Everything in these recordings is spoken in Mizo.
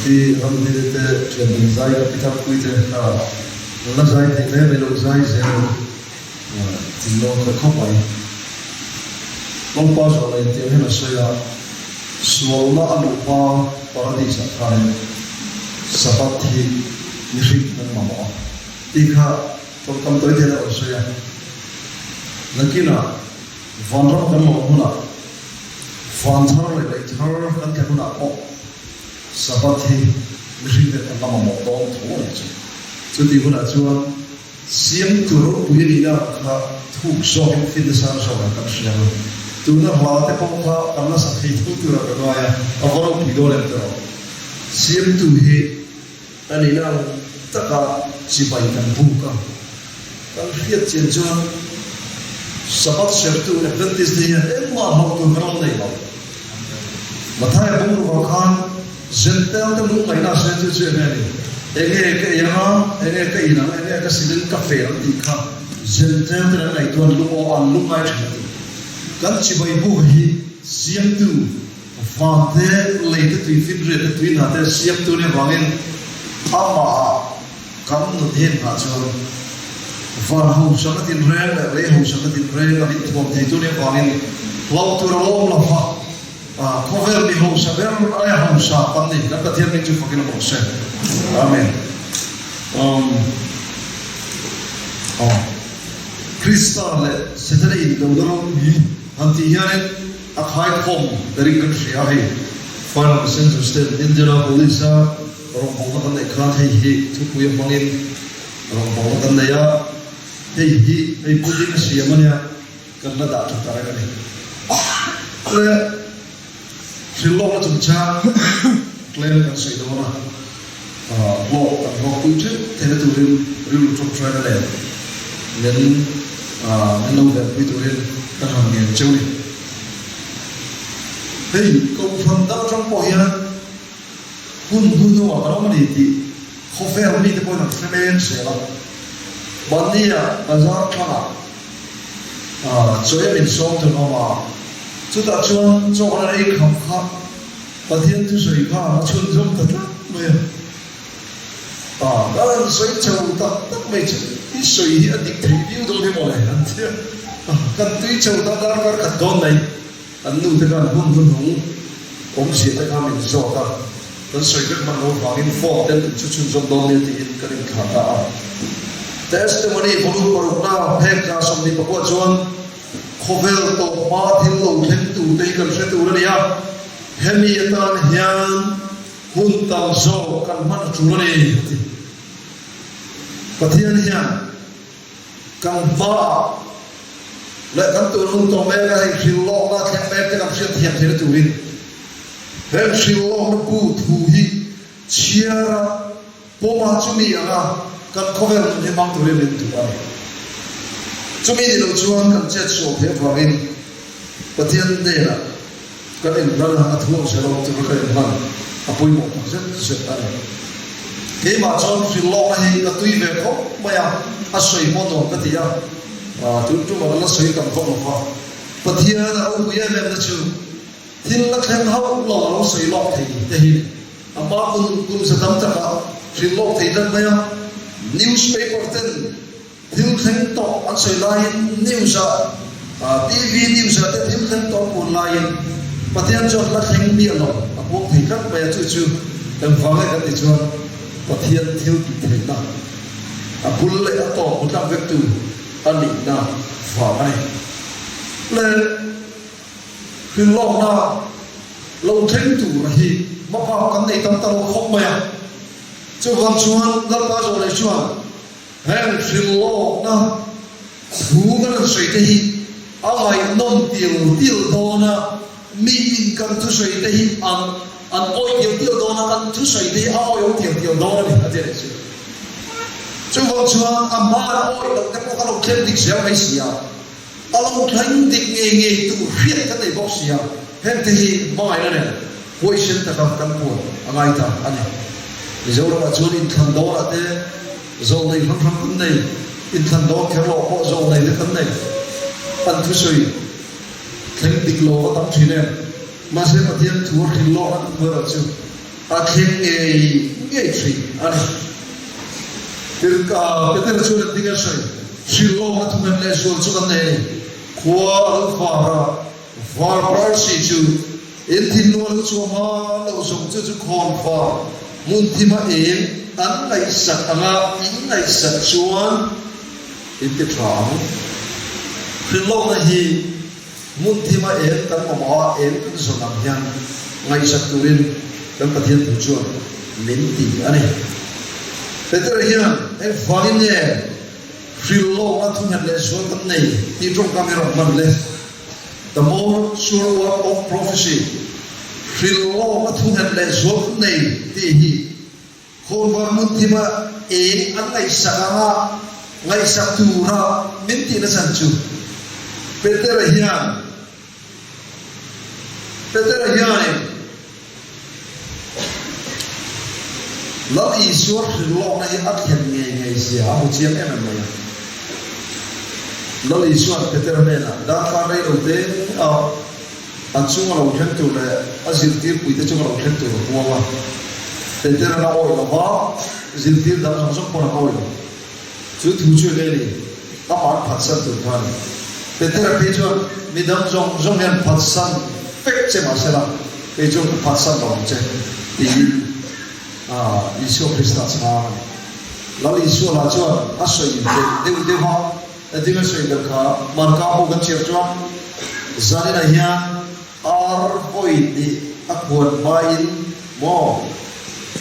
Pi Ramdini te thian dun zai ka pi thar pui te kha la zai thei mai mai lo zai zel u thinlawm ka khawp mai. Lalpa zawh leh intiang hian a sawi a, sualna a luh hma Paradis ah khanin Sabbath hi mihring kan mamawh a tih kha tawngkam tawi te hian a rawn sawi a. Nakinah vanram kan lawm hunah van thar leh lei thar kan thlen hunah pawh Sabbath hi mihring te kan la mamawh dawn tho a ni chu. Chutih hunah chuan Siamtu ropui a nihna ang kha thuk zawkin finna sang zawkah kan hria ang. Tuna hla te pawh kha kan la sa thei tho turah ka ngai a, a va ropui dawn em tawh. Siamtu hi a nihna ang taka chibai kan buk a, kan hriat chian chuan Sabbath sertu Adventist te hian engmah hlauh tur kan awm nei lo. Mathaia bungruvah khan Zentail te lungngaihna a sawi chu chu enge ni? Enge ka ei anga, enge ka in ang, enge ka silin ka fel ang tih kha Zentail ten an ngaihtuah an lung aw an lungngai thin a ti. Kan chibai buk hi siamtu van te, lei te, tui finriat te, tui hna te siamtu nia vangin amah kan nun hin hna chuan van hausa na tinreng leh lei hausa na tinreng a min thuam theitu nia vangin hlauh tur a lawm lo va. Khawvel mi hausa ber aia hausa kan ni. Kan Pathian hming chu fakin a bawk se. Amen. Krista leh Setana indona ropui han tih hianin a khaikhawm berin kan hria a hei. Final Messenger State Indianapolis a rawngbawlna kan neih khan hei hi thupui a hmangin rawngbawlna kan nei a. Hei hi hei pudding a siam a nia. Kan la dah tha ta reng a ni. Le hrilhlawkna chungchang tlem kan sawi dawn a, hlawk kan hlawkpui theuh theihna turin rilru tawngtaina nen min min lo venpui turin kan han ngen cheu ni. Hei Kohhran dang atang pawh hian hun hnu hnuah kan awm a ni tih khawvel mite pawhin an hre mek zel a. Mahnia bazar thlangah Chawi min sawm thun awm a, chutah chuan chaw an ei kham kha Pathian thusawi kha a chhunzawm ta tlat mai a. Ka rawn sawi chho tak tak mai chu i sawi hi a dik thei viau dawn hi mawle an ti a, kan tui chho ta darkar khat dawn mai an nu te khan hun hnuhnung awmzia te kha min zawt a, kan sawi vek hman lo vangin phone ten in chu chhunzawm dawn nia tiin kan inthlah ta a. Testimony volume parukna phek 29 chuan khawvel tawp hma thil lo thleng tur te hi kan hre tur a ni a, hemi atan hian hun tam zawk kan hman a tul a ni a ti. Pathian hian Kan hmaah leh kan tun hun tawh mek a hei hrilhlawkna thleng mek te kan hriat thiam theihna turin heng hrilhlawkna bu thu hi chhiar a pawm a chumi anga kan khawvel nun hi hmang turin min duh a ni. Chumi ni lo chuan kan chet sual theih avangin Pathian hnenah kan inhlan a, a thu ang zel awm tura ka inhlan a pawimawh tak zet zet a ni. Keimah chuan hrilhlawkna hi ka tui ve khawp mai a, a sawi pawh nuam ka ti a, tun tumah ka la sawi tam vak lo va. Pathian a ropui em em na chu thil la thleng hauh lo a lo sawi lawk thei te hi a hma kum kum za tam takah hrilhlawk thei tlat mai a, newspaper ten Thil thleng tawh an sawi laiin news ah TV news ah te thil thleng tawh an puan laiin Pathian chuan la thleng miah lo a puang thei tlat mai a chu chu engvang nge kan ti chuan Pathian thil tih theihna a bul leh a tawp hmu tlak vek tu a nihna vang a ni. Le hrilhlawkna lo thleng tur hi hmabak kan nei tam ta lo khawp mai a chuvang chuan Lalpa zawh leh chuan Heng hrilhlawkna thu kan rawn sawi te hi a ngaihnawm til til dawn a, miin kan thusawi te hi an an awih til til dawn a, kan thusawi te hi a awihawm til til dawn a ni a ti a nih chu. Chuvang chuan a hmaan awih loh te pawh kha lo thleng dik zel mai si a, a lo thleng dik ngei ngei tur hriat kan nei bawk si a, heng te hi hmangaihna nen huaisen taka kan puan a ngai ta a ni. Mizoramah chuan inthlan dawnah te, Zawlnei hrang hrang kan nei, inthlan dawn kher loh pawh zawlnei te kan nei. An thusawi thleng dik lo va tam thin em? Mahse Pathian thu a hrilh lawk an hmu erawh chu A thleng ngei ngei thin a ni. Petera chuan engtin a sawi? Hrilh lawkna thumhem leh zual chu kan nei a ni. Khua a lo var a, var parsi chu in thinlung a lo chhuah hma loh zawng chu chu khawn var hmun thima eng an ngaihsak anga in ngaihsak chuan in ti tha ang. Hrilh lawkna hi Hmun thima eng kan mamawh a, eng kan zawn ang hian ngaihsak turin kan Pathian thu chuan min ti a ni. Petera hian engvangin nge hrilh lawkna thunghet leh zual kan nei tih tawngkam hi rawn hman le? The more sure word of prophecy, Hrilh lawkna thunghet leh zual kan nei tih hi Khawnvar hmun thima eng an ngaihsak anga ngaihsak tura min tihna chhan chu Petera hian Petera hianin Lal Isua hrilhlawkna hi a thlen ngei ngei zia a hmu chiang em em mai a. Lal Isua'n Petera hnenah darkar rei lo te a A chunga lo thleng tur leh a zirtirpuite chunga lo thleng tur a puang a. Petera'n a awih lo va, zirtir dang zawng zawng pawn an awih lo. Chu thu chu enge ni? Amah an phatsan tur kha a ni. Petera phei chuan, Mi dang zawng zawng hian phatsan vek che mah sela, kei chuan ka phatsan lo ang che, tiin Isua Krista chhang a ni. Lal Isua lah chuan a sawi belh deuh deuh a. Engtin a sawi ber kha Marka pawh kan chhiar chuan zaninah hian ar vawi hnih a khuan hmain maw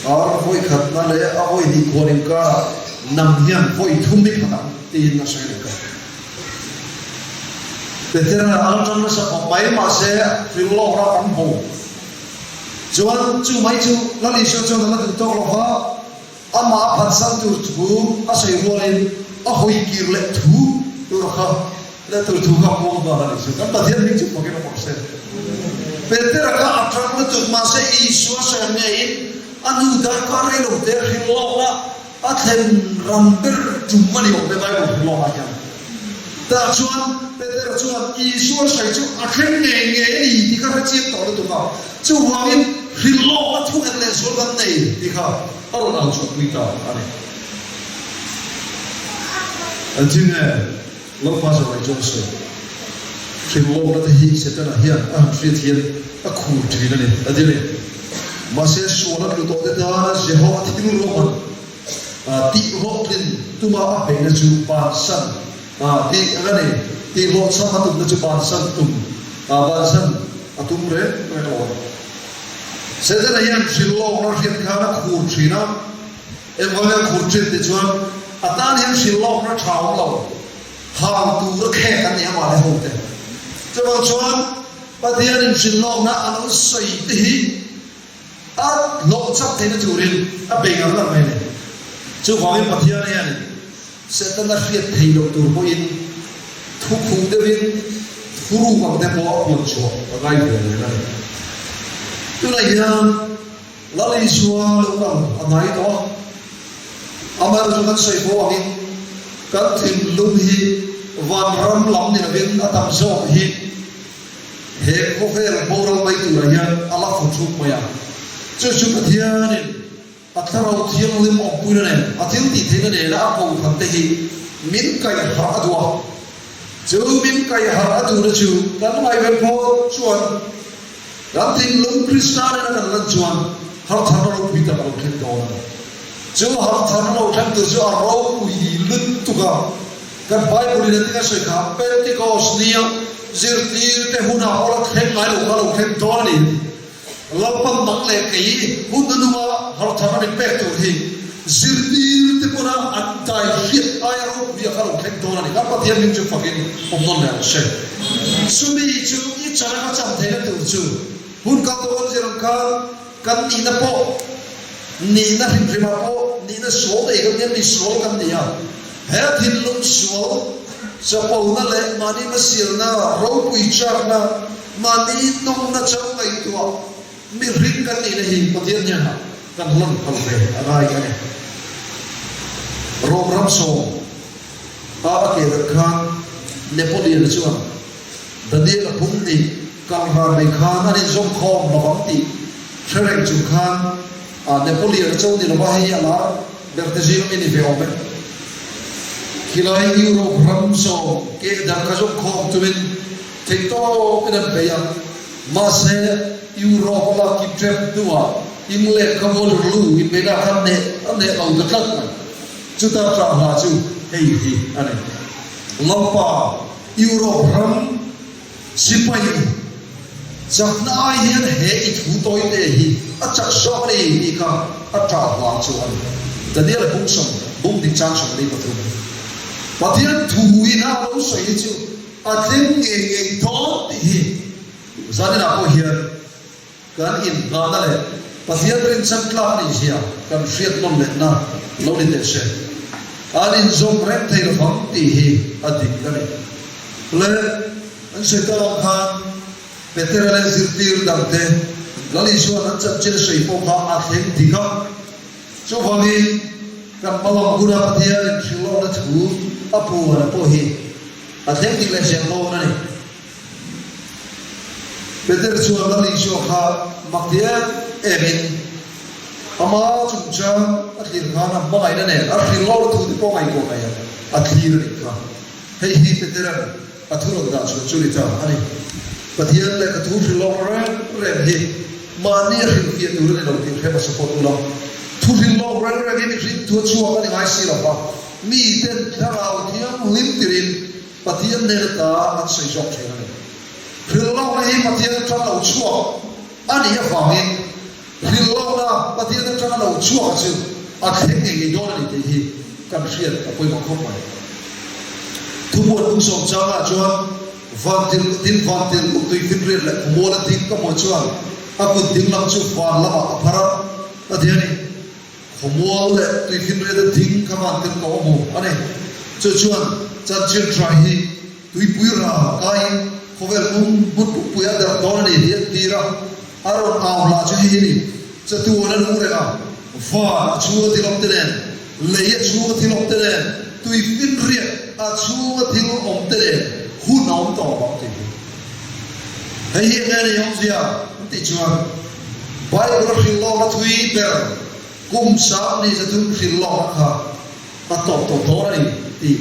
ar vawi khatna leh a vawi hnih khuan inkarah nang hian vawi thum i phat ang tiin a sawi leh kha. Petera a la ṭang nasa khawp mai mahse thil lawkna kan hmu chuan chu mai chu Lal Isua chuan a la duh tawk lo va. Amah a phatsan tur thu a sawi rualin a hawi kir leh thu tur kha leh tur thu kha puang nghal a ni chu. Kan Pathian hming chu fakin a mawrh se. Petera kha a tang lutuk mahse Isua sawi ang ngeiin a nu darkar rei lo te hrilh lawkna a thlen ram ber tum a ni awm e Bible hrilh lawkah hian. Tah chuan Petera chuan Isua sawi chu a thleng ngei ngei a ni tih kha hre chiang tawh lutuk a. Chuvangin hrilh lawkna thu nghet leh zual kan nei tih kha a rawn au chhuahpui ta a ni. Engtin nge Lalpa Zawlai chuan a sawi? Hrilh lawkna te hi Setana hian a han hriat hian a khur thin a ni, a ti a ni. Mahse sual a tlu tawh te tana Jehova thil ruahman tihhlawhtlin tuma a beihna chu bansan tih ang a ni. Tihhlawhchham a tumna chu bansan tum bansan a tum reng reng lo a ni. Setana hian hrilh lawkna hriat khan a khur thin a, engvanga a khur thin tih chuan a tan hian hrilh lawkna tha awm lo, hal tur a khek an ni amah leh hote. Chuvang chuan Pathianin hrilh lawkna a lo sawi te hi a hlawh chak theihna turin a bei ngar ngar mai a ni. Chuvangin Pathian hianin Setana hriat theih loh tur pawhin thu khuh deuhin thu ruk ang te pawh a puan chhuah a ngai ve reng a ni. Tunah hian Lal Isua lo kal a ngai tawh a, amaherawhchu chu kan sawi fo angin kan thinlung hi vanram lam ni lovin a tam zawk hi he khawvel boral mai turah hian a la fu thuk mai a. Chu chu Pathianin A thlarau thianghlim awmpuina nen, a thil tih theihna nena a kohhran te hi min kaih harh a duh a. Chu min kaih harh a duhna chu kan ngaihven phawt chuan kan thinlung Krista nena kan lan chuan harhtharna ropui tak a lo thleng dawn a ni. Chu harhtharna lo thleng tur chu a ropui lutuk a. Kan Bible in engtin a sawi kha, Pentecost nia zirtirte hunah pawh la thleng ngai lo kha a lo thleng dawn a ni. Lalpan nang leh kei hun hnunga hartharna min pek tur hi zirtir te pawna an dai hriat aia ropui a kha lo thleng dawn a ni. Kan Pathian hming chu fakin awm nawn leh ang se. Chumi chu i chan anga chan theihna tur chu hun kal tawh kan zir ang khan kan nihna pawh nihna hrim hrimah pawh nihna sual nei kan nia, mi sual kan ni a. He thinlung sual chapona leh mahni hmasialna ropui chakna Mahni nawmna chauh ngaihtuah mihring kan nihna hi Pathian hnenah kan hlan phal ve a ngai a ni. Rom ram sawm a a ke dan khan Napoleon-a chuan Daniel-a pum nih kal ran mai khan an inzawm khawm lovang tih hre reng chung khan. Napoleon-a cho ni lova hei a lar ber te zing ami ni ve awm e. Khilai Europe ram sawm keh dang kha zawng khawm tumin theihtawpin an bei a, mahse Europe a lak kim ṭep hnuah England kha Waterloo inbeihna khan neh a neh lo ta tlat mai. Chuta ṭah hla chu hei hi a ni. Lalpa Europe ram Sipai chakna ai hian he i thu tawite hi a chak zawk a ni tih kha a ṭah hlang chu a ni. Daniel bung sawm, bung dik chang 43. Pathian thu ina a lo sawi hi chu a thleng ngei ngei dawn tih hi zaninah pawh hian Kan inhngahna leh Pathian rinchhan tlak nih zia kan hriat nawn lehna lo ni teh se. An inzawm reng thei lovang tih hi a dik a ni. Le an sawi ta ang khan Petera leh zirtir dangte Lal Isua'n an chanchin a sawi pawh kha a thleng dik a. Chuvangin kan hmalam huna Pathian inhrilhlawkna thu a puan pawh hi a thleng dik leh zel dawn a ni. Peter chuan Lal Isua kha mak ti em emin ama chungchang a thlir khan a hmangaihna nen a hrilh lo thu te pawh ngaihtuah mai a, a thlir a nih kha. Hei hi Petera'n a thu rawn dah chhuah chu ni ta a ni. Pathian lehkha thu hrilh lawk reng reng hi mahni a hrilhfiah tur a ni lo tih hre hmasa phawt ula. Thu hrilh lawk reng reng hi mihring thu a chhuak a ni ngai si lo va, miten thlarau thianghlim tirin Pathian hnen ata an sawi zawk thin a ni. Hrilhlawkna hi Pathian atanga lo chhuak a nih avangin hrilhlawkna Pathian atanga lo chhuak chu a thleng ngei ngei dawn a ni tih hi kan hriat a pawimawh khawp mai. Thupuan bung sawm changah chuan vantir tin vantir kut tui finriat leh khawmuala ding ka hmuh chuan a kut dinglam chu van lamah a phar a, Pathianin Khawmual leh tuifinriat a ding kha van tir tawh maw a ni. Chu chuan chanchin tha hi tuipui ral kaiin khawvel pum hmun pumpuia a darh dawn a ni tih an tir a, a rawn au hlah chu hei hi a ni, Chatuan a nung reng a, van a chhunga thil awm te nen, lei a chhunga thil awm te nen, tuifinriat a chhunga thil awm te nen hun a awm tawh ang tih hi. Hei hi enge ni awmzia an tih chuan Bible a hrilh lawkna thui ber kum sang ni 300 hrilh lawkna kha a tawp tawh dawn a ni tih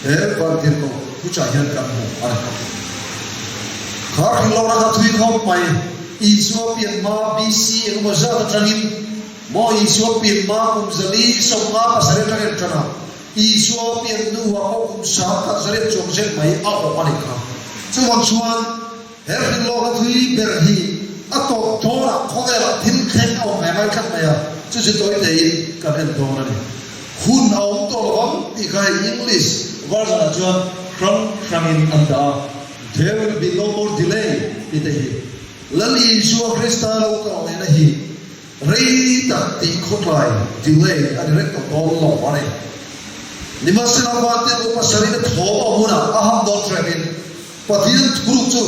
he vantirhkoh thuchah hian kan hmu a ni. Kha hrilh lawkna kha thui khawp mai Isua pian hma BC engemaw zat atangin maw Isua pian hma kum 457 atangin an tan a, Isua pian hnuah pawh kum 10,000 zariat chuang zet mai a awm a nih kha. Chuvang chuan he hrilhlawkna thui ber hi a tawp dawnah khawvelah thil thleng a awm ngai ngai tlat mai a, chu chu tawi tein kan en dawn a ni. Hun a awm tawh lo vang tih kha hei English version ah chuan hrang hrangin an dah a, There will be no more delay tih te hi Lal Isua Krista lo kal lehna hi Rei tak tih khawtlai delay a ni reng tawh dawn lo a ni. Nimahsela Vantirhkoh pasarih na thawm a awm hunah a ham dawn hrepin Pathian thuruk chu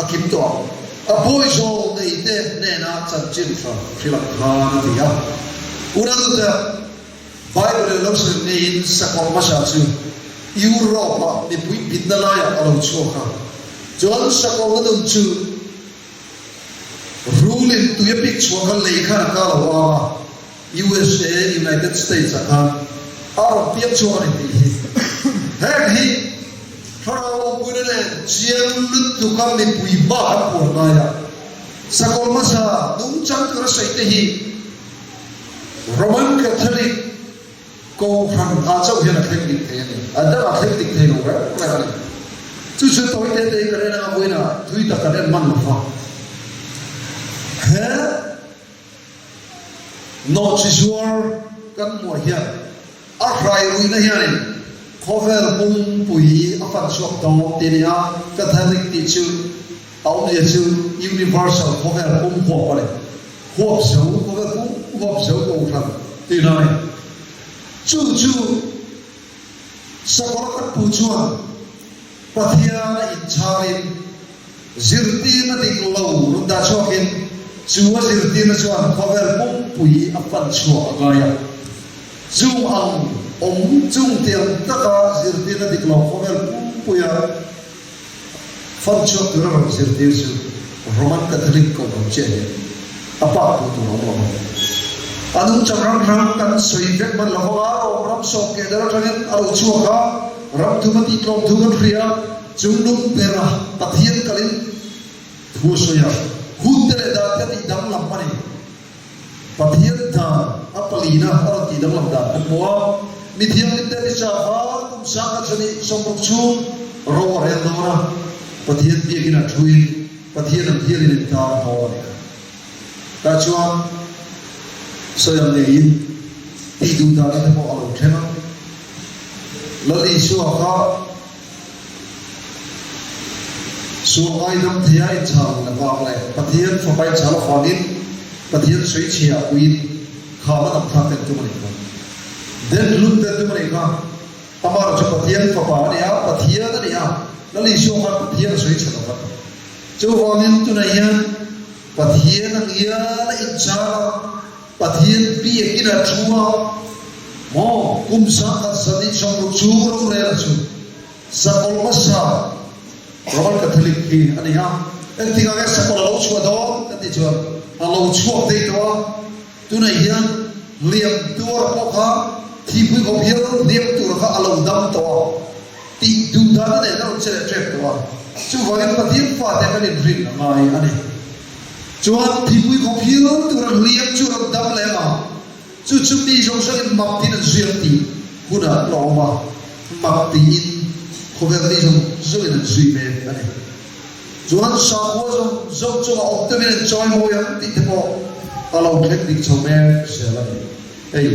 a kim tawh ang. A bawi zawl neite hnena chanchin tha hrilh ang khan a ti a. Unanute, Bible in lo sawi ngeiin sakawr hmasa chu Europe-ah mipui bitna laiah a lo chhuak a. Chuan sakawrna nun chu Rulin tui a pik chhuah kha lei khan a kal lo ang a, USA, United States, ah khan a rawn piang chhuak a ni tih hi. Heng hi thlarau awmpuina nen chiang lutuk a mipui hma kan puan ngai a, sakawr hmasa nungchang tura sawi te hi Roman Catholic, Kohhran ah chauh hian a thleng dik thei a ni. A dang a thleng dik thei lo reng reng a ni. Chu chu tawi te te hi kan en anga vawiin ah thui tak kan en hman lo va. He nawhchi zuar kan hmuah hian a hrai ruihna hianin khawvel pumpui a fan chhuak dawn tih a ni a, Catholic tih chu a awmzia chu universal khawvel pum huap a ni. Huap zo, khawvel pum huap zo kohhran tihna a ni. Chu chu sakawr kan pu chuan Pathian a inchharin zirtirna dik lo rawn dah chhuakin chu a zirtirna chuan khawvel pumpui a fan chhuah a ngai a. Chung ang awm chung tiang taka zirtirna dik lo khawvel pumpuia Fan chhuak tura rawn zirtir chu Roman Catholic kohhran chiah hian a pak pawh tur a awm lo ang. A nungchang hrang hrang kan sawi vek hman lo vang a, Rom ram sawm keh der atangin a lo chhuak a, ram thum a tih tlawm thu kan hria, chungnung bera Pathian kalin thu a sawi a, hun te leh dan te a tih danglam a ni. Pathian dan a palina a rawn tih danglam dan kan hmu a, mi thianghlim te ni chak a, kum sangkhat zani 60 chhung ro a rel dawn a, Pathian biakin a thuin Pathian ang hialin intar dawn a ni kha. Tah chuan sawi ang ngeiin tih duh dan te pawh a lo thleng a, Lal Isua kha Sual ngaidam theia inchhal avang leh Pathian fapa inchhal avangin Pathian sawichhia puiin kham a dam thlak ten tum a nih kha. Den hlun ten tum a nih kha. Amah chu Pathian fapa a ni a, Pathian a ni a, Lal Isua khan Pathian a sawichhe lo va. Chuvangin tunah hian Pathian ang hian a inchhal a, Pathian biakin a thu a, maw kum 1060 chhung rorel a chu Sakawlh hmasa Roman Catholic hi a ni a, engtikah nge sakawlh a lo chhuah dawn kan tih chuan a lo chhuak daih tawh a, tunah hian hliam tuar pawh kha thipui khawp hial hliam tur kha a lo dam tawh a tih duh dan a nen a rawn che leh tep tawh a, chuvangin Pathian fate kan inrin a ngai a ni. Chuan thipui khawp hial tur a hliam chu a rawn dam leh ang a. Chu chu mi zawng zawngin mak tiin an zui ang tih hunah a awm a, mak tiin khawvel mi zawng zawngin an zui mek a ni. Chuan sakhua zawng zawng chungah awm deuhin an chawi mawi ang tih te pawh a lo thleng dik chho mek zel a ni. Hei,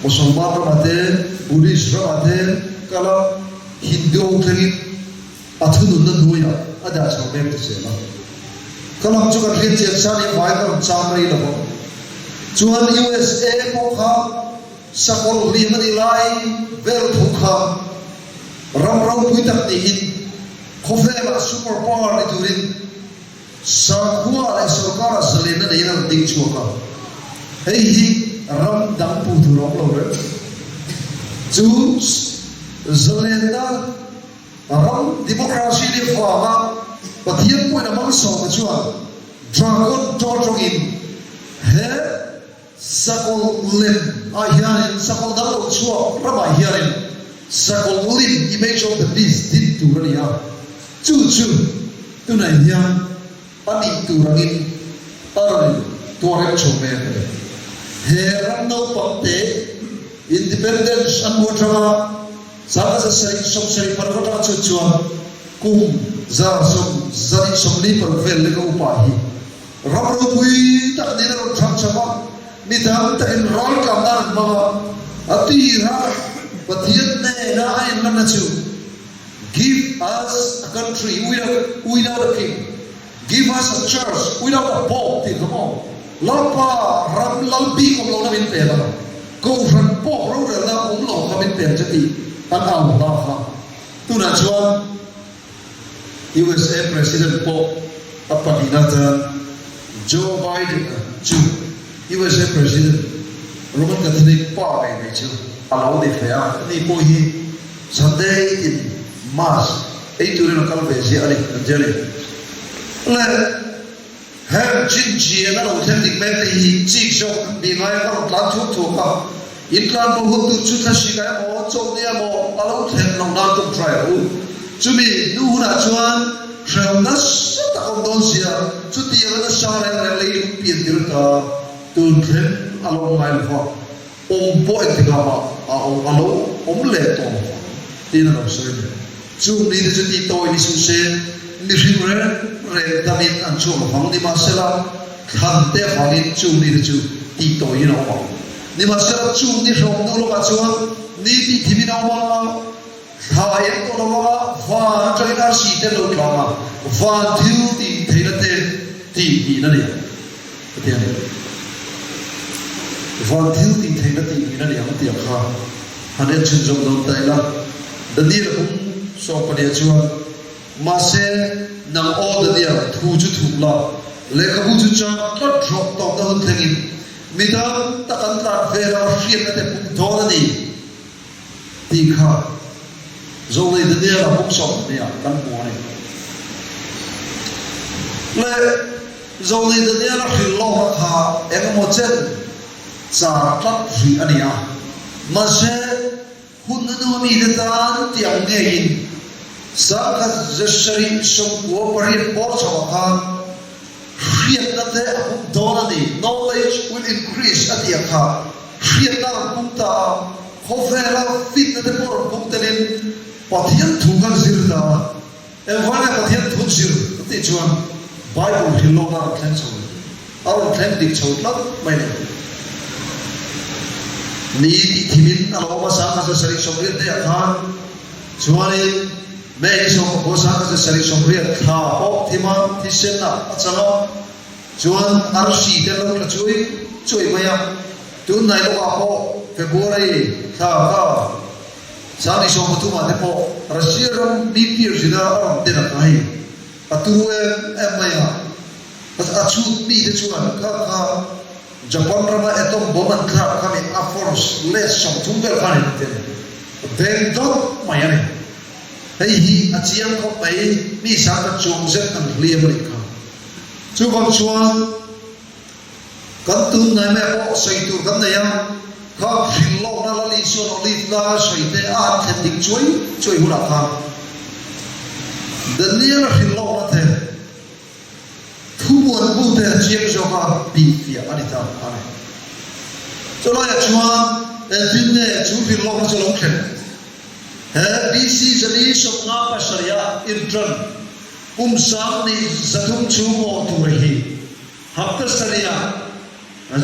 Mosolman ramah te, Buddhist ramah te kal a, Hindu ho thlengin, A thununna hnuaiah a dah chho mek ta zel a. Ka lam chu kan hriat chian sa nih vaiin ka rawn chang rei lo vang. Chuan USA pawh kha sakawlh hliam a nih lai vel tho kha ram ropui tak niin khawvelah super power ni turin Sakhua leh sorkara zalenna neiin a rawn ding chhuak a. Hei hi ram dang puh tur a awm lo reng. Chu zalenna Ram democracy nih vanga Pathian pawhin a malsawmna chuan Dragon tawtawngin he sakawlh lem ah hianin sakawlh dang lo chhuak ramah hianin sakawlh lim, image of the beast, din tur a ni a, chu chu tunah hian a nih tur angin a rawn tuar rem chho mek a ni. He ram naupang te independence an hmu atanga 1776 atanga chhut chuan kum 144 vel leka upa hi ram ropui tak nen a rawn thang chho a, mi dang takin raltlan nan an hmang a, a tirha Pathian hnena a inlanna chu Give us a country without a king, give us a church without a pope tih kha maw? Lalpa ram lal bik awm lohna min pek a, Kohhran pawh rorelna awm lo kha min pek che tih an au hla kha. Tunah chuan USA President pawh a pahnihna atan Joe Biden-a chu USA President Roman Catholic pa ngei mai chu a lo ni hle a, ani pawh hi Sunday tin Mass ei turin a kal ve ziah a ni, an ti a ni. Le heng chin chian a lo thleng dik mek te hi chik zawk kan bih ngai a, ka rawn tlan thuak thuak a, in tlan bo hun tur chu thlasik ah emaw chawlhni emaw a lo thlen lo nan tum try rawh u. Chumi hnu hunah chuan hrehawm nasa tak awm dawn sia, chutiang a nasa reng reng lei lung pian tir ta tun thleng a lo awm ngai lo va. Awm pawh engtikah mah a awm a lo awm leh tawh lo vang tiin a lo sawi a ni. Chung mite chu tih tawi ni suh se, mihring reng reng damin an chhuak lo vang. Nimahsela, thlan te avangin chung mite chu tih tawiin a awm ang. Nimahsela, chung ni hrehawm hnu lawkah chuan ni tih thimin a awm ang a, thla a eng tawh lo vang a, van atangin arsi te an lo tlang a, van thil tih theihna te tih niin a ni ang. Pathian in van thil tih theihna tih niin a ni ang tih ang kha han en chhun zawk dawn ta ila. Daniel a bung sawm pahnih ah chuan, Mahse, nang aw Daniel, thu chu thup la, lehkhabu chu chang tlat rawh tawpna hun thlengin mi dang tak an tlan vel anga hriatna te pung dawn a ni. Tih kha Zawlei Daniel-a bawk 12 ah kan hmu a ni. Le Zawlei Daniel-a hrilh lawkna kha eng emaw chen? Char tlat rih a ni a, mahse hun a nu mite tan tiang ngeiin sangkhat zasarih 98 bawr chhoah khan hriatna te a pung dawn a ni, knowledge will increase a tih ang kha hriatna a rawn pung ta a, khawvela fitna te pawh rawn pung telin Pathian thu kan zir ta a. Engvang nge Pathian thu zir ka tih chuan Bible hrilh lawkna a rawn thleng chho lo, a rawn thleng dik chho tlat mai lo. Ni tih thimin a lo awm a, 1780 hnuaiah khan chuanin May ni 19 1780 thla pawh thima thisen ah a chang a, chuan arsi te an lo tla chuai chuai mai a, tunhnai lawkah pawh February thla kha Sangni 13 ah te pawh Russia ram nuclear zina a rawn den ang hei a turu em em mai a, a chhut mi te chuan kha kha Japan rama atom bomb an thlak kha mi a force let 30 vel khan in ten beng dawt mai a ni. Hei hi a chiang khawp mai mi sangkhat chuang zet an hliam a nih kha. Chuvang chuan. Kan tun hnai mai pawh sawi tur kan nei a, kha hrilh lawkna Lal Isua'n Olive tlanga sawi te a han thlen dik chuai chuai hunah khan Daniel-a hrilh lawkna te thubuan bu te chiang zawka bihfiah a ni ta a ni. Chulaiah chuan engtin nge chu hrilh lawkna chu a lo thlen? He BC 457 ah inṭan kum 1300 chhung awh tur hi Hapta sarihah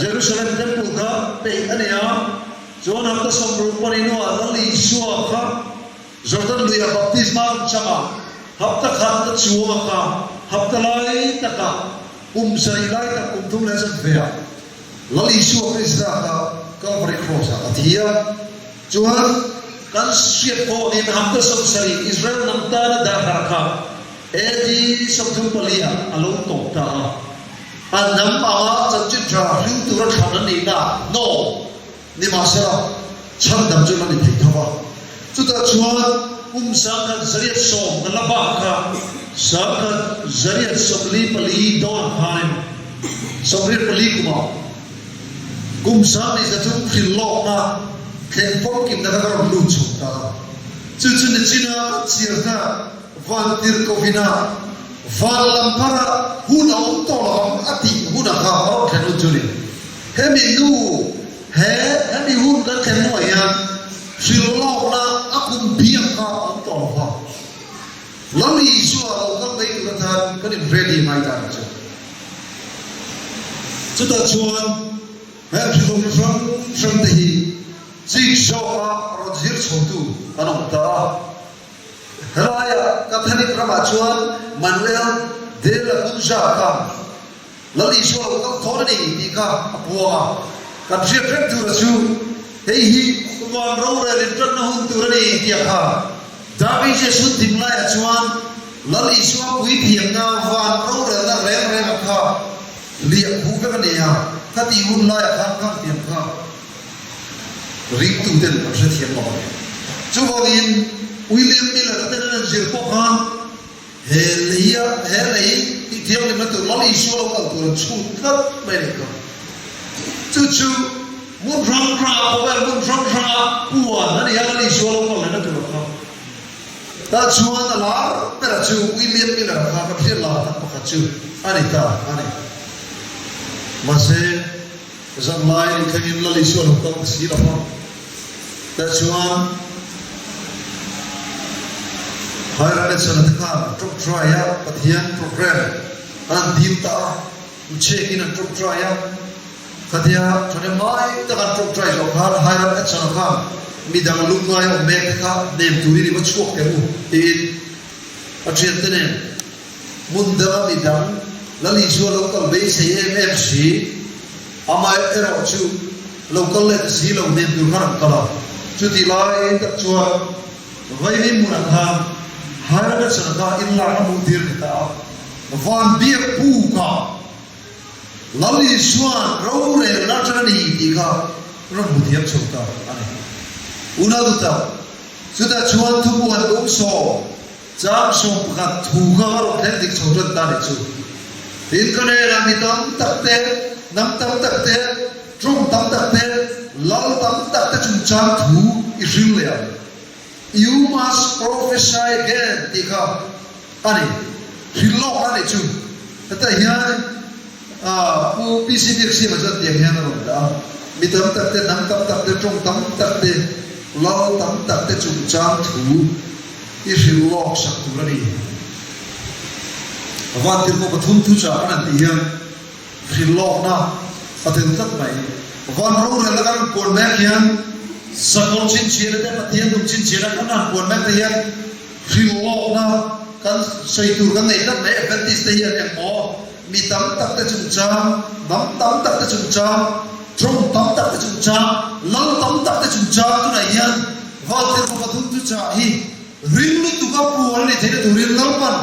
Jerusalem Temple kha peih a ni a, chuan hapta 64 hnuah Lal Isua kha Jordan luiah baptisma an chang a, hapta khat a chuang a kha hapta lai takah kum sarih lai tak kum thum leh chanve ah Lal Isua Krista kha Calvary Cross ah a thi a, chuan kan hriat pawhin hapta 70 Israel hnam tana darhar kha AD 34 ah a lo tawp ta a, a hnam anga chanchin tha hlim tura thlan an nihna no nimahsela chhandam chu la ni thei tho va. Chutah chuan kum 1810 kan la bak kha 1944 dawnah khanin 84 kumah kum 1300 hrilh lawkna thleng famkimna kha ka rawn lut chho ta a. Chu chu nichina kan chhiarna Vantirhkohina van lam phara hun a awm tawh lo ang a tih hunah kha a rawn thlen hun chu ni. Hemi nu he hemi hun kan thlen hnuah hian hrilh lawkna a kum biak kha a awm tawh lo va. Lal Isua lo kal mai tur atan kan in ready ngai ta nih chu. Chutah chuan heng hrilhawmna hrang hrang te hi chik zawka rawn zir chhotu an awm ta a. Helaia Catholic ramah chuan Manuel de la Cunza kha Lal Isua lo kal thawn a ni tih kha a puang a. Kan hriat reng tura chu hei hi van rorel intanna hun tur a ni tih a kha. Dark Ages hun thim laiah chuan Lal Isua puithiamna van rorelna reng renga kha liah khuh vek a ni a, khatih hun laiah khan khangtiang kha. Ringtuten an hrethiam lo a ni. Chuvangin William Miller ten an zir pawh khan he leia he lei tih thianghlimna tur Lal Isua lo kal tur an chhut tlat mai a nih kha. Chu chu hmun hrang hrangah khawvel hmun hrang hrangah puan a ni a Lal Isua lo kal lehna tur a kha. Tah chuan a lar bera chu William Miller a kha kan hriat lar tak pakhat chu a ni ta a ni. Mahse. Zanlai ni thlengin Lal Isua lo kal ta si lo va. Tah chuan Hiram Edson-a te khan ṭawngṭai a, Pathian program an han dil ta a, inchhekin an ṭawngṭai a. Khatia ṭhahnem ngai taka an ṭawngṭai zawh khan Hiram Edson-a khan midang lungngai awm mek te kha hnem turin i va chhuak teh u tiin a ṭhiante nen Hmun danga midang Lal Isua lo kal beisei em em si, amah erawh chu lo kal leh ta si lo hnem tur khan an kal a. Chutih lai tak chuan Vaimim hmunah khan Hiram-a kha inlak a hmuh tir ni ta a, van biak bukah Lal Isua'n rorelna ṭan a ni tih kha rawn hmu thiam chho ta a ni. Unau dutak, chutah chuan thupuan bung sawm Chang 11 thu kha ka rawn thleng dik chho tan ta nih chu. Tin ka hnenah mi tam tak te, hnam tam tak te. Ṭawng tam tak te, lal tam tak te chungchang thu i hril leh ang. You must prophesy again tih kha a ni. Hril lawk a nih chu. Hetah hian Pu PC Biaksiama chuan tiang hian a rawn dah a, Mi tam tak te, hnam tam tak te, ṭawng tam tak te, lal tam tak te chungchang thu i hril lawk sak tur a ni. Vantirhkoh pathum thuchah an han tih hian Hrilhlawkna a tel tlat mai. Van rorelna kan han puan mek hian Sakawr chhinchhiahna te Pathian tum chhinchhiahna kan han puan mek te hian hrilhlawkna kan sawi tur kan nei tlat mai. Adventist te hian engmaw mi tam tak te chungchang, hnam tam tak te chungchang, tawng tam tak te chungchang, lal tam tak te chungchang tunah hian Vantirhkoh pathum thuchah hi Ring lutuk a puan a ni theihna turin Lalpan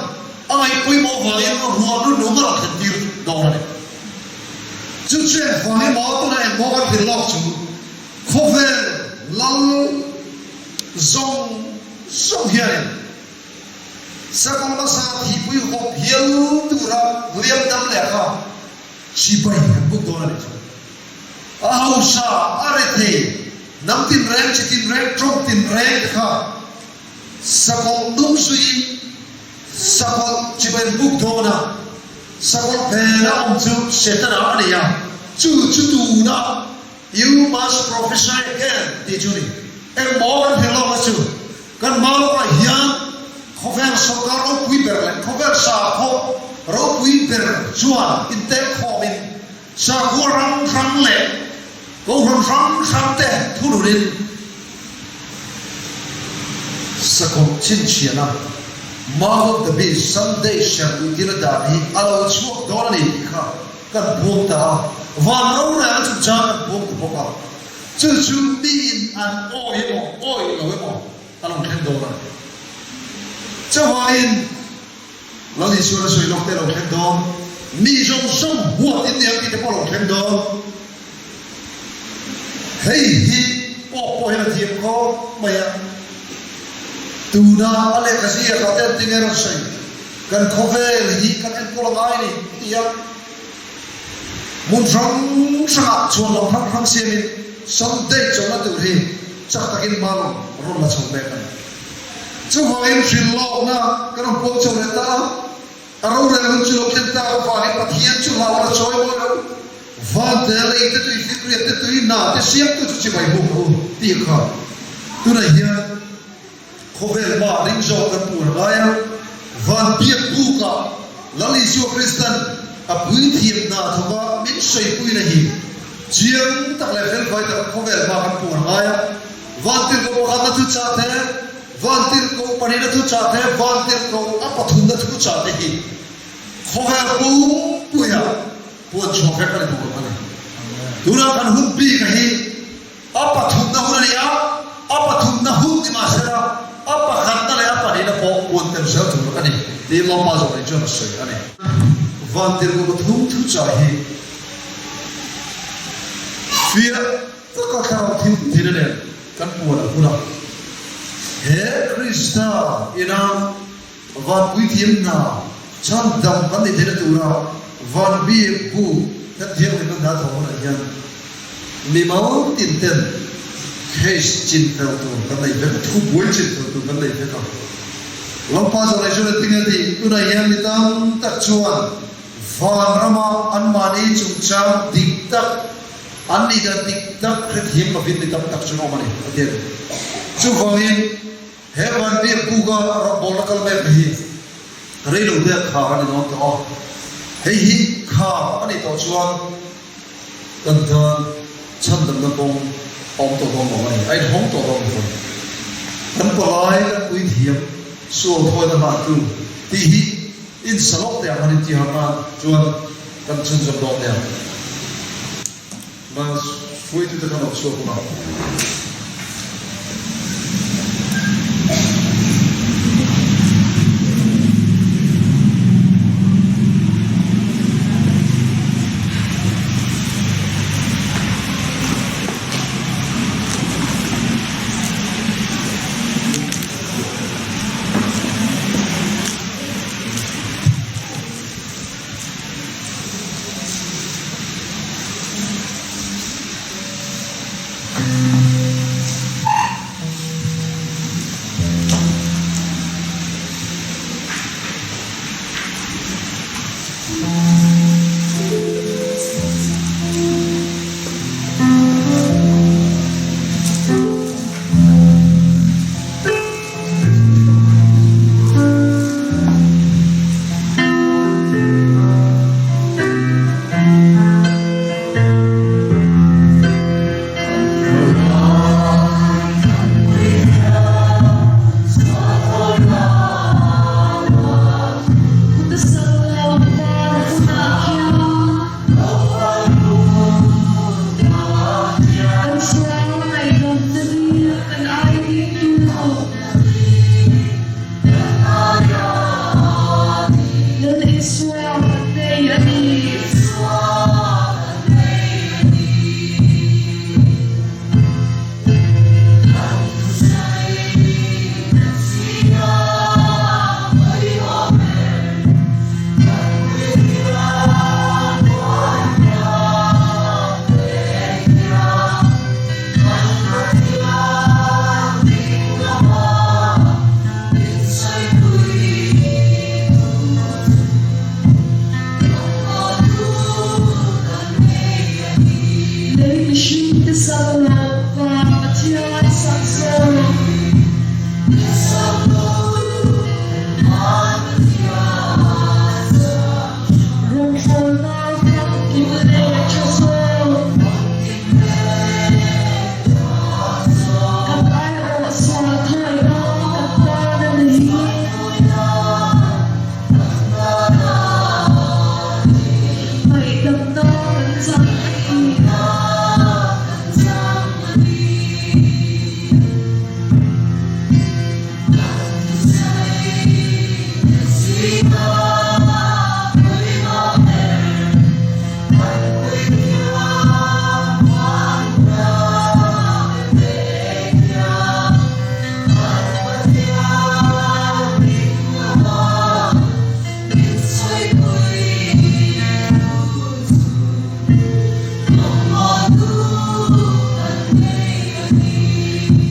a ngaihpawimawh vangin ruah lu nung a rawn thlen tir dawn a ni. Chu chu engvang emaw tunah engmaw kan thil lawk chu khawvel lal zawng zawng hianin sakawr hmasa thihpui hawp hial tura hliam dam leh kha chibai an buk dawn a ni chu. A hausa, a rethei, hnam tinreng, chi tinreng, tawng tinreng te kha sakawlh hnung zuiin sakawlh chibai an buk dawn a, sakawlh phena awm chu Setana a nei a, chu chu tuna You must prophesy again tih chu a ni. Engmaw kan hrilh lawk na chu kan hma lawkah hian khawvel sorkar ropui ber leh khawvel sakhaw ropui ber chuan intelkhawmin Sakhua hrang hrang leh kohhran hrang hrang te thununin sakawlh chhinchhiahna Mark of the Beast Sunday serh luhtirna dan hi a lo chhuak dawn a ni tih kha kan puang ta a, van rorelna chungchang kan puang ta bawk a, chu chu miin an awi emaw awi lo emaw a lo thleng dawn a ni. Chuvangin. Lal Isuan a sawi lawk te lo thleng dawn, mi zawng zawng huat in nia tih te pawh lo thleng dawn. Hei hi pawh pawh hian a thiam khawp mai a, tuna a lehkha ziakah te an ti nge rawn sawi, kan khawvel hi kan enkawl a ngai ni ti a, hmun hrang hrangah chhuan lam hrang hrang siamin Sunday chawlhna tur hi chak takin hma rawn la chho mek a ni. Chuvangin hrilhlawkna kan rawn puang chho leh ta a, a rorel hun chu lo thlen tak avangin Pathian chu hlau la chawi mawi lo. Vante, leite tui fikriat te tui hna te siamtu chu chibai buk rawh u tih kha tunah hian khawvel hmaah ring zawk kan puan a ngai a, van biak bukah Lal Isua Kristan a puithiam hna thawka min sawipuina hi chiang tak leh felfai taka khawvel hmaah kan puan a ngai a. Vantirhkoh pakhatna thu chah te, Vantirhkoh pahnihna thu chah te, Vantirhkoh a pathumna thu chah te hi khawvel pumpuia puan chhuah vek a ni tur a ni. Tunah kan hun bik a hi a pathumna hun a ni a, a pathumna hun ni mahsela a pakhatna leh a pahnihna pawh puan tel zel tur a ni tiin Lawmpa Zawhni chuan a sawi a ni. Vantirhkoh pathum thu chah hi fiah. Taka thlarau thil thil nen kan puan a hun a, he Krista ina van puithiam hna chhandam kan ni theihna tura van biak bu kan thianghlimna hna thawh hunah hian mimal tin ten case chin fel tur kan nei vek a, thubuai chin fel tur kan nei vek a. Lalpa Zawlei chuan engtin nge tih tunah hian mi tam tak chuan vanrama anmahni chungchang dik tak An nih dan dik tak hrethiam lovin mi tam tak chu an awm a ni, a ti a ni. Chuvangin, he vanbiak buka rawngbawlna kal mek hi reilo te a khar a ni dawn tawh a. Hei hi khar a nih tawh chuan kan tan chhandamna kawng a awm tawh dawn lo a ni, a inhawng tawh dawn bawk a ni. Kan palai, kan puithiam, sual thawina hlahtu tih hi Insa lawk teh ang han inti harh nan chuan kan chhunzawm dawn nia. Mas hruaitute khan awm chhuak hunah. mihringte sak loh van Pathian sak zawk. Rawngbawlna famkim leh tha zawk. Kan aiawh sual thawihna kan tan a ni. Ngaihdamna kan chang a ni.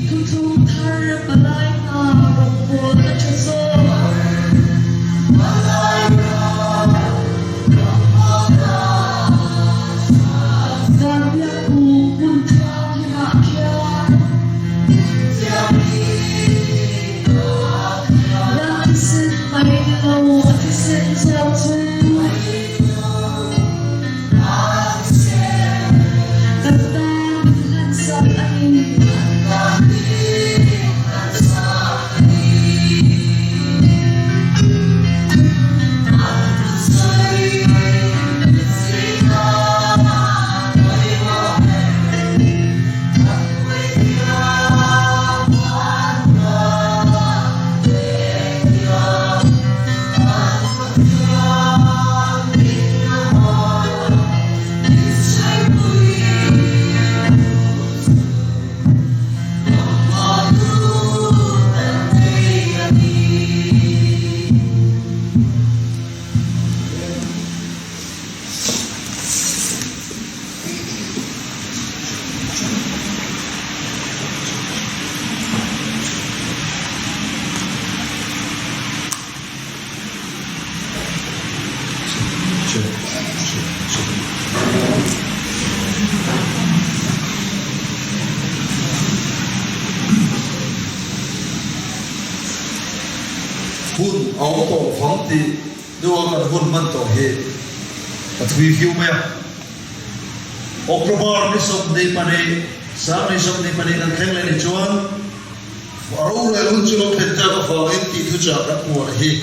Thuthlung thar palai hna rawngbawl a ṭha zawk. Van biakbu hmun thianghlim ah khian Ram thisen mai ni lo a thisen zawk chu Kan tan min hlansak a ni. Hun a awm tawh vang tih hnua kan hun hman tawh hi ka thui viau mai a. October ni 22, sang ni 22 kan thleng leh ni chuan A rorel hun chu lo thlen tak avangin tih thuchah kan hmuh hi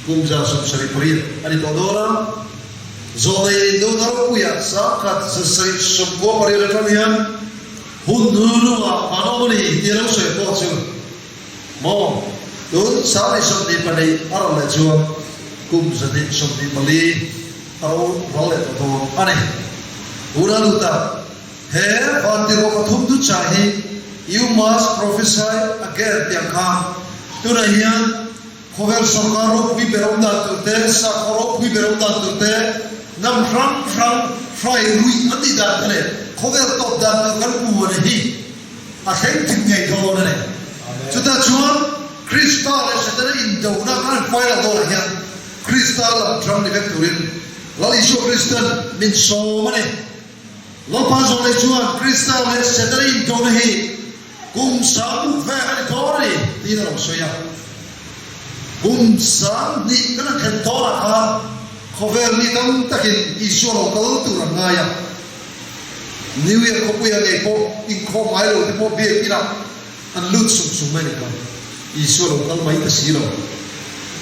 kum 78 a ni tawh dawn a. Zawhna indona ropuiah 1798 atang hian hun hnunungah van awm a ni tih a lo sawi pawh chu maw tun 22 a rawn leh chuan kum 124 a ro ral leh tawh dawn a ni. Tuna lut a. He vantirhawk pathum thuchah hi You must prophesy again tih ang khan tunah hian khawvel sorkar ropui ber awm dan tur te, sakhaw ropui ber awm dan tur te, hnam hrang hrang hrai ruih an tih dan te leh khawvel tawp dan tur kan hmu a ni hi a thleng dik ngei dawn a ni. Chutah chuan Krista leh Setana indona kan han final dawnah hian Krista lam ṭang ni vek turin Lal Isua Kristan min sawm a ni. Lalpa zawh leh chuan Krista leh Setana intawhna hi kum sang uk vel a ni dawn a ni tiin a lo sawi a. Kum 2000 kan han thlen dawnah khan khawvel mi tam takin Isua lo kal tur an ngai a. New Year khawpuia ngei pawh inkhawm ngai lo te pawh biakinah an lut sung sung mai a ni kha. Isua lo kal mai ta si lo.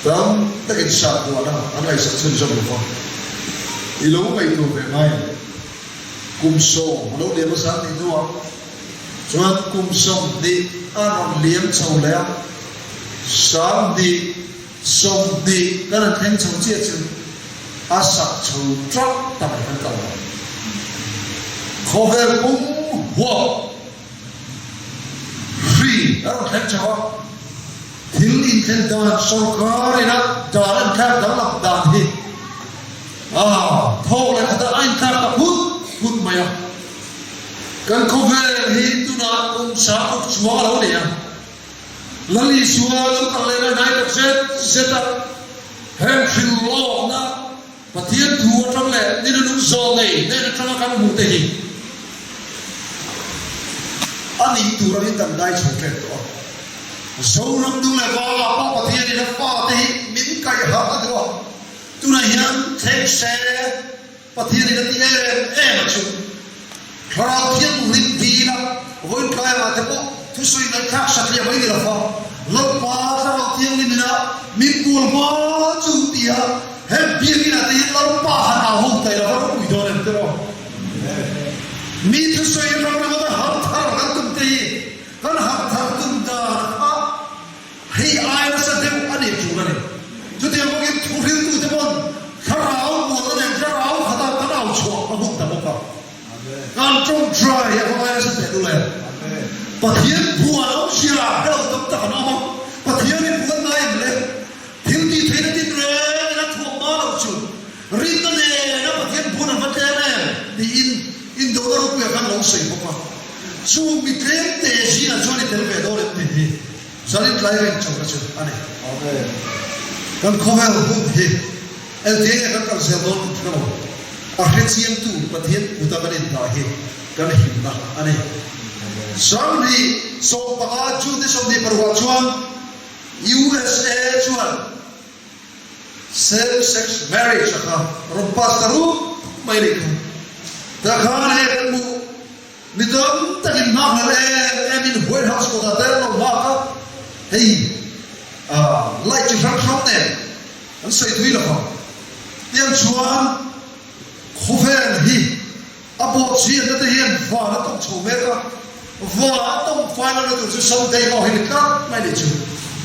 Tam takin sakhuana an ngaihsak chhunzawm lo va. I lo ngaihtuah ve ngai ang. Kum 10 a lo liam a zan nih hnuah chuan kum 20 a rawn liam chho leh a, 20 20 kan han thleng chho chiah chu a sak chho trak ta mai kan kal lo. Khawvel pum huap Hri a rawn thleng chho a, thil inthlen dan sorkar ina dan an thlak danglam dan hi a thawk leh khatah a inthlak ta phut phut mai a. Kan khawvel hi tunah kum 60 chuang a lo ni a, Lal Isua lo kal lehna hnai tak zet zet a, heng hrilhlawkna Pathian thu atang leh ni nunung zawh nei hnen atanga kan hmuh te hi. A nih tur angin kan dai chho ṭep tawh a. Zoram nu leh va ah pawh Pathianin a fate hi min kaih harh a duh a, tunah hian thleng se Pathianin a ti em em a chu. Thlarau Thianghlim dila vawiin tlaiah te pawh thusawi ngaihthlak satliah mai ni lo fa, Lalpa Thlarau Thianghlim ina min bual hma chu tia he biakinah te hian Lalpa han au ho ta ila va ropui dawn em tiraw? Mi thusawi ram ringawt a harh thar kan tum te hi kan harh thar tum dan kha hei ai nasa deuh a ni tul a ni. Chutiang bawkin thuhriltute pawn thlarau bualna nen thlarau khata kan au chhuah a hun ta bawk a. Kan tawngtai a va ngai nasa teh lul e. Pathian buan awmzia hre lo tam tak an awm a, Pathian i buan ngai em le? Thil tih theihna tin reng a thuam hma loh chu rinna nena Pathian bun an va tlem em? tiin indona ropuia khan lo sawi bawk a. Chu mi tlem te zingah chuan i tel ve dawn em tih hi zanin tlai reng chawlhna chu a ni. Kan khawvel hun hi engtiang nge kan kal zel dawn kan hre lo. A hrechiangtu Pathian kuta kan indah hi kan himna a ni. 2015 June ni 26 ah chuan USA chuan same sex marriage a kha rawn pass ta rup mai nih kha. Tah khan hei kan hmuh mi tam takin nghak hlel em em in White House kawtah te an lo nghak a, hei light chi hrang hrang nen an sawi thui lo vang. Tiang chuan khawvel hi A bawhchhiatna te hian van a tawng chho mek a, van a tawng fai lohna tur chu Sunday pawh hi ni tlat mai nih chu.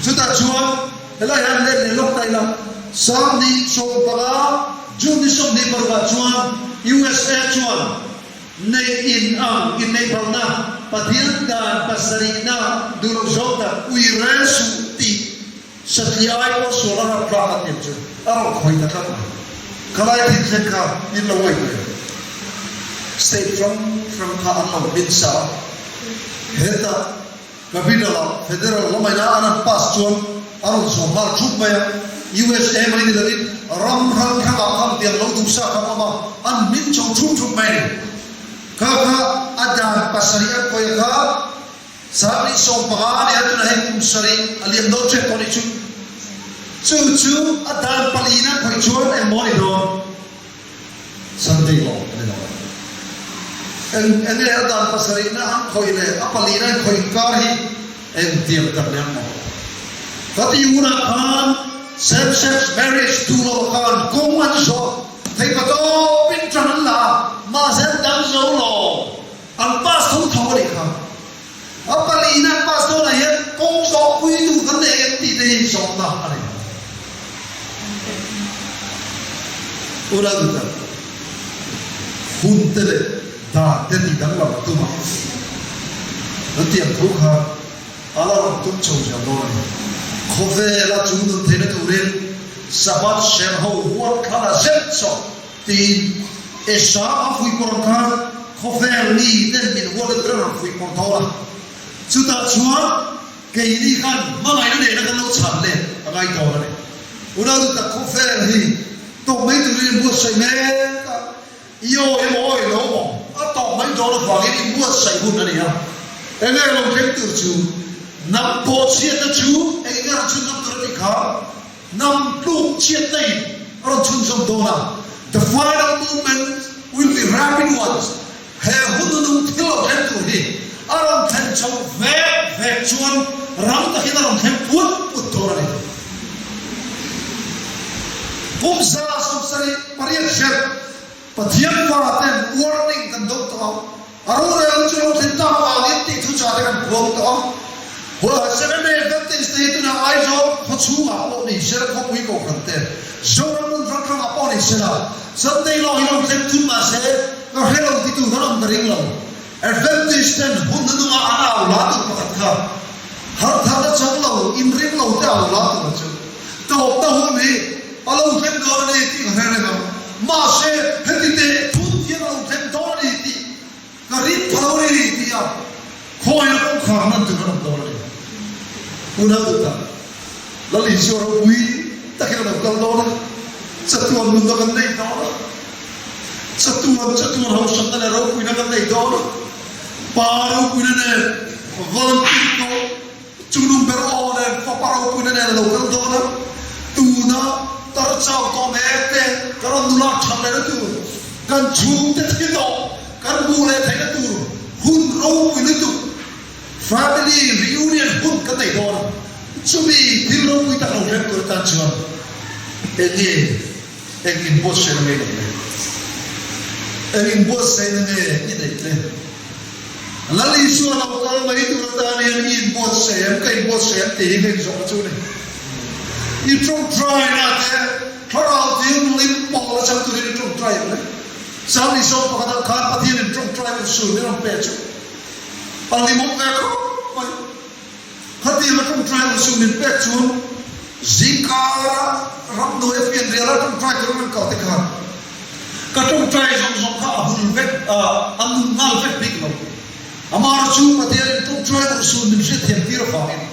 Chutah chuan helai hian let leh lawk ta ila, 2015 June ni 26 ah chuan USA chuan neih in ang inneih phalna Pathian dan pasarihna duh loh zawk tak ui rel suh tih Satliah ai pawh sual a ram tlak a tiang chu a rawn khawi ta tlat mai. Khalai thil thleng kha in lo ngaihtuah em? State hrang hrang kha an lo hmin sa a, hetah capital ah federal lamaina an han pass chuan a rawn zawm nghal thup mai a, USA mai ni lovin ram hrang hrangah khan tiang lo duh sa kha an awm a, an hmin chho thup thup mai a ni. Kha kha a dan pasarih an khawih a kha. 2015 a nia tunah hei kum sarih a liam dawn ṭep tawh nih chu. Chu chu a dan palina khawih chuan engmaw a ni dawn? Sunday law a ni lo. Eng enge a dan pasarihna an khawih leh a palina an khawih inkar hi engtiang tak ni ang maw? Ka ti hunah khan same sex marriage duh lo khan kawng an zawh thei pa tawpin ṭan an la a, mahse an dang zo lo. An pass tho tho a nih kha. A palina an pass dawnah hian kawng zawh pui duh kan nei em tih te hi zawhna a ni. Unau duhtak, hun te leh dan te tih danglam a tum a, kan tih ang tho khan a la rawn tum chho zel dawn a ni. Khawvela chung nun theihna turin Sabbath serh ho huat thla la zet zawk Tiin Esau a fuihpawrh ang khan khawvel mi ten min huat a tur a rawn fuihpawrh dawn a. Chutah chuan keini khan hmangaihna nena kan lo chhan let a ngai dawn a ni. Unau duh tak khawvel hi tawp mai turin in buatsaih mek a, i aw emaw aw ilo maw a tawp mai dawn avangin in buatsaih hun a ni a. Enge lo thleng tur chu hnam pawhchhiatna chu eng enge rawn chhunzawm tur a tih kha Hnam tluk chhiatna in a rawn chhunzawm dawn a, The final movement will be rapid ones, he hun nunung thil lo thleng tur hi a rawn thlen chho vek vek chuan rang takin a rawn thleng put put dawn a ni. Kum 78 hrep Pathian fa ten warning kan dawng tawh a, a rorel chu lo thlen tak avangin tih thuchah te kan puang tawh a. Huai Seventh-day Adventist te hi tunah Aizawl khaw chhungah pawh ni sela khawpui kohhran te, Zoram hmun hrang hrangah pawh ni sela Sunday law hi lo thleng thun mahse ka hre lo ti tur kan awm ka ring lo. Adventist ten hun hnungah an au la tur pakhat kha harh tharna chang lo, inring lo te au la tur chu tawpna hun hi a lo thleng dawn a ni tih ka hre reng ang. Mahse, heti teh thut hian a lo thleng dawn a ni tih ka ring pha lo a ni tih a khawngaiha kawngkhar hman tur kan awm dawn a ni. Unau duhtak, Lal Isua ropui takin a lo kal dawn a, chatuan nunna kan nei dawn a, chatuan chatuan hausakna leh ropuina kan nei dawn a, Pa ropuina nen. Vantirhkoh chungnung ber aw nen fapa ropuina nen a lo kal dawn a, tuna tar chau tawh mek te ka rawn nula that lehna tur, kan chhungte thi tawh kan hmuh leh theihna tur hun ropui lutuk family reunion hun kan nei dawn a, chumi thil ropui tak lo hrem tur atan chuan eng nge eng inbuatsaihna nge i neih le? Eng inbuatsaihna nge i neih le? Lal Isua lo kal mai tur atan hian i inbuatsaih em, ka inbuatsaih em tih hi ka inzawhna chu a ni. I tawngtaina te thlarau thianghlim pawl a chang turin i tawngtai em le? Salm Isua pakhatah khan Pathianin tawngtai urhsun min rawn pe chu a hlimawm ve khawp mai. Khatiang a tawngtai urhsun min pek chuan zingkara ramhnuai a fianriala tawngtai turin an kal te khan Ka tawngtai zawng zawng kha a hul vek a, a nun nghal vek bik lo. Amara chu Pathianin tawngtai urhsun min hriatthiam tir avangin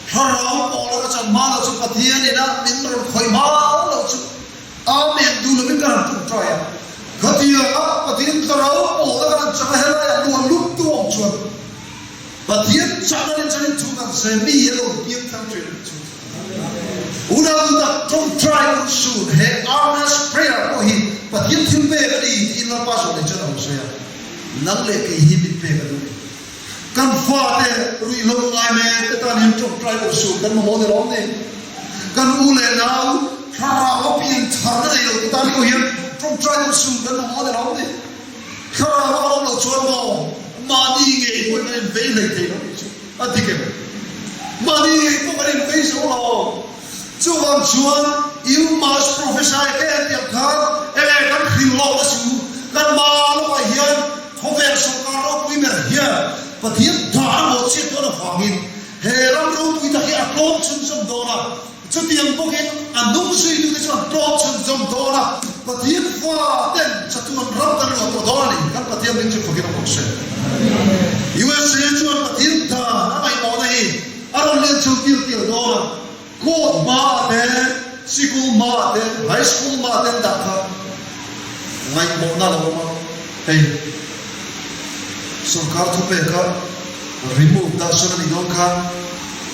Thlarau pawla ka chan hma lo chu Pathian ina min rawn khawih hma lo chu Amen duh lovin ka han tawngtai a. Khatianga Pathian Thlarau pawla ka han chang a helaiah luan lut tu awm chuan Pathian chakna nen chuan in chhung kan sawi mi a lo piang thar thin ang chu. Unau duh tak tawngtai urhsun he earnest prayer pawh hi Pathian thil pek a ni tiin Lalpa zawh leh chuan a lo sawi a, nang leh kei hi min pek a duh ni. Kan fate ruihhlo ngai mek te tan hian tawngtai urhsun kan mamawh ni lawm ni. Kan u leh nau thlarau a pian tharna nei lo te tan pawh hian tawngtai urhsun kan mamawh ni lawm ni. Thlarau a awm loh chuan maw mahni ngei pawhin kan invei hlei thei lo tih chu a dik em? Mahni ngei pawh kan invei zo lo. Chuvang chuan you must prophesy te hetiang khan enge kan hrilh lawk a chu kan hma lawkah hian khawvel sawrkar ropui ber hian Pathian dah a maw chiat dawn avangin he ram ropui tak hi a tlawm chhunzawm dawn a. Chutiang bawkin a nung zuitute chuan tlawm chhunzawm dawn a, Pathian fa ten chatuan ram kan luah tawh dawn a ni. Kan Pathian ring chu fakin awm rawh se. USA chuan Pathian dan a ngaihmawhna hi a rawn lian chho tial tial dawn a, court hmaah te, sikul hmaah te, high school hmaah te an dah kha ngaihmawhna a lo awm a, hei sorkar thupeka remove dah sawn a nih dawn kha.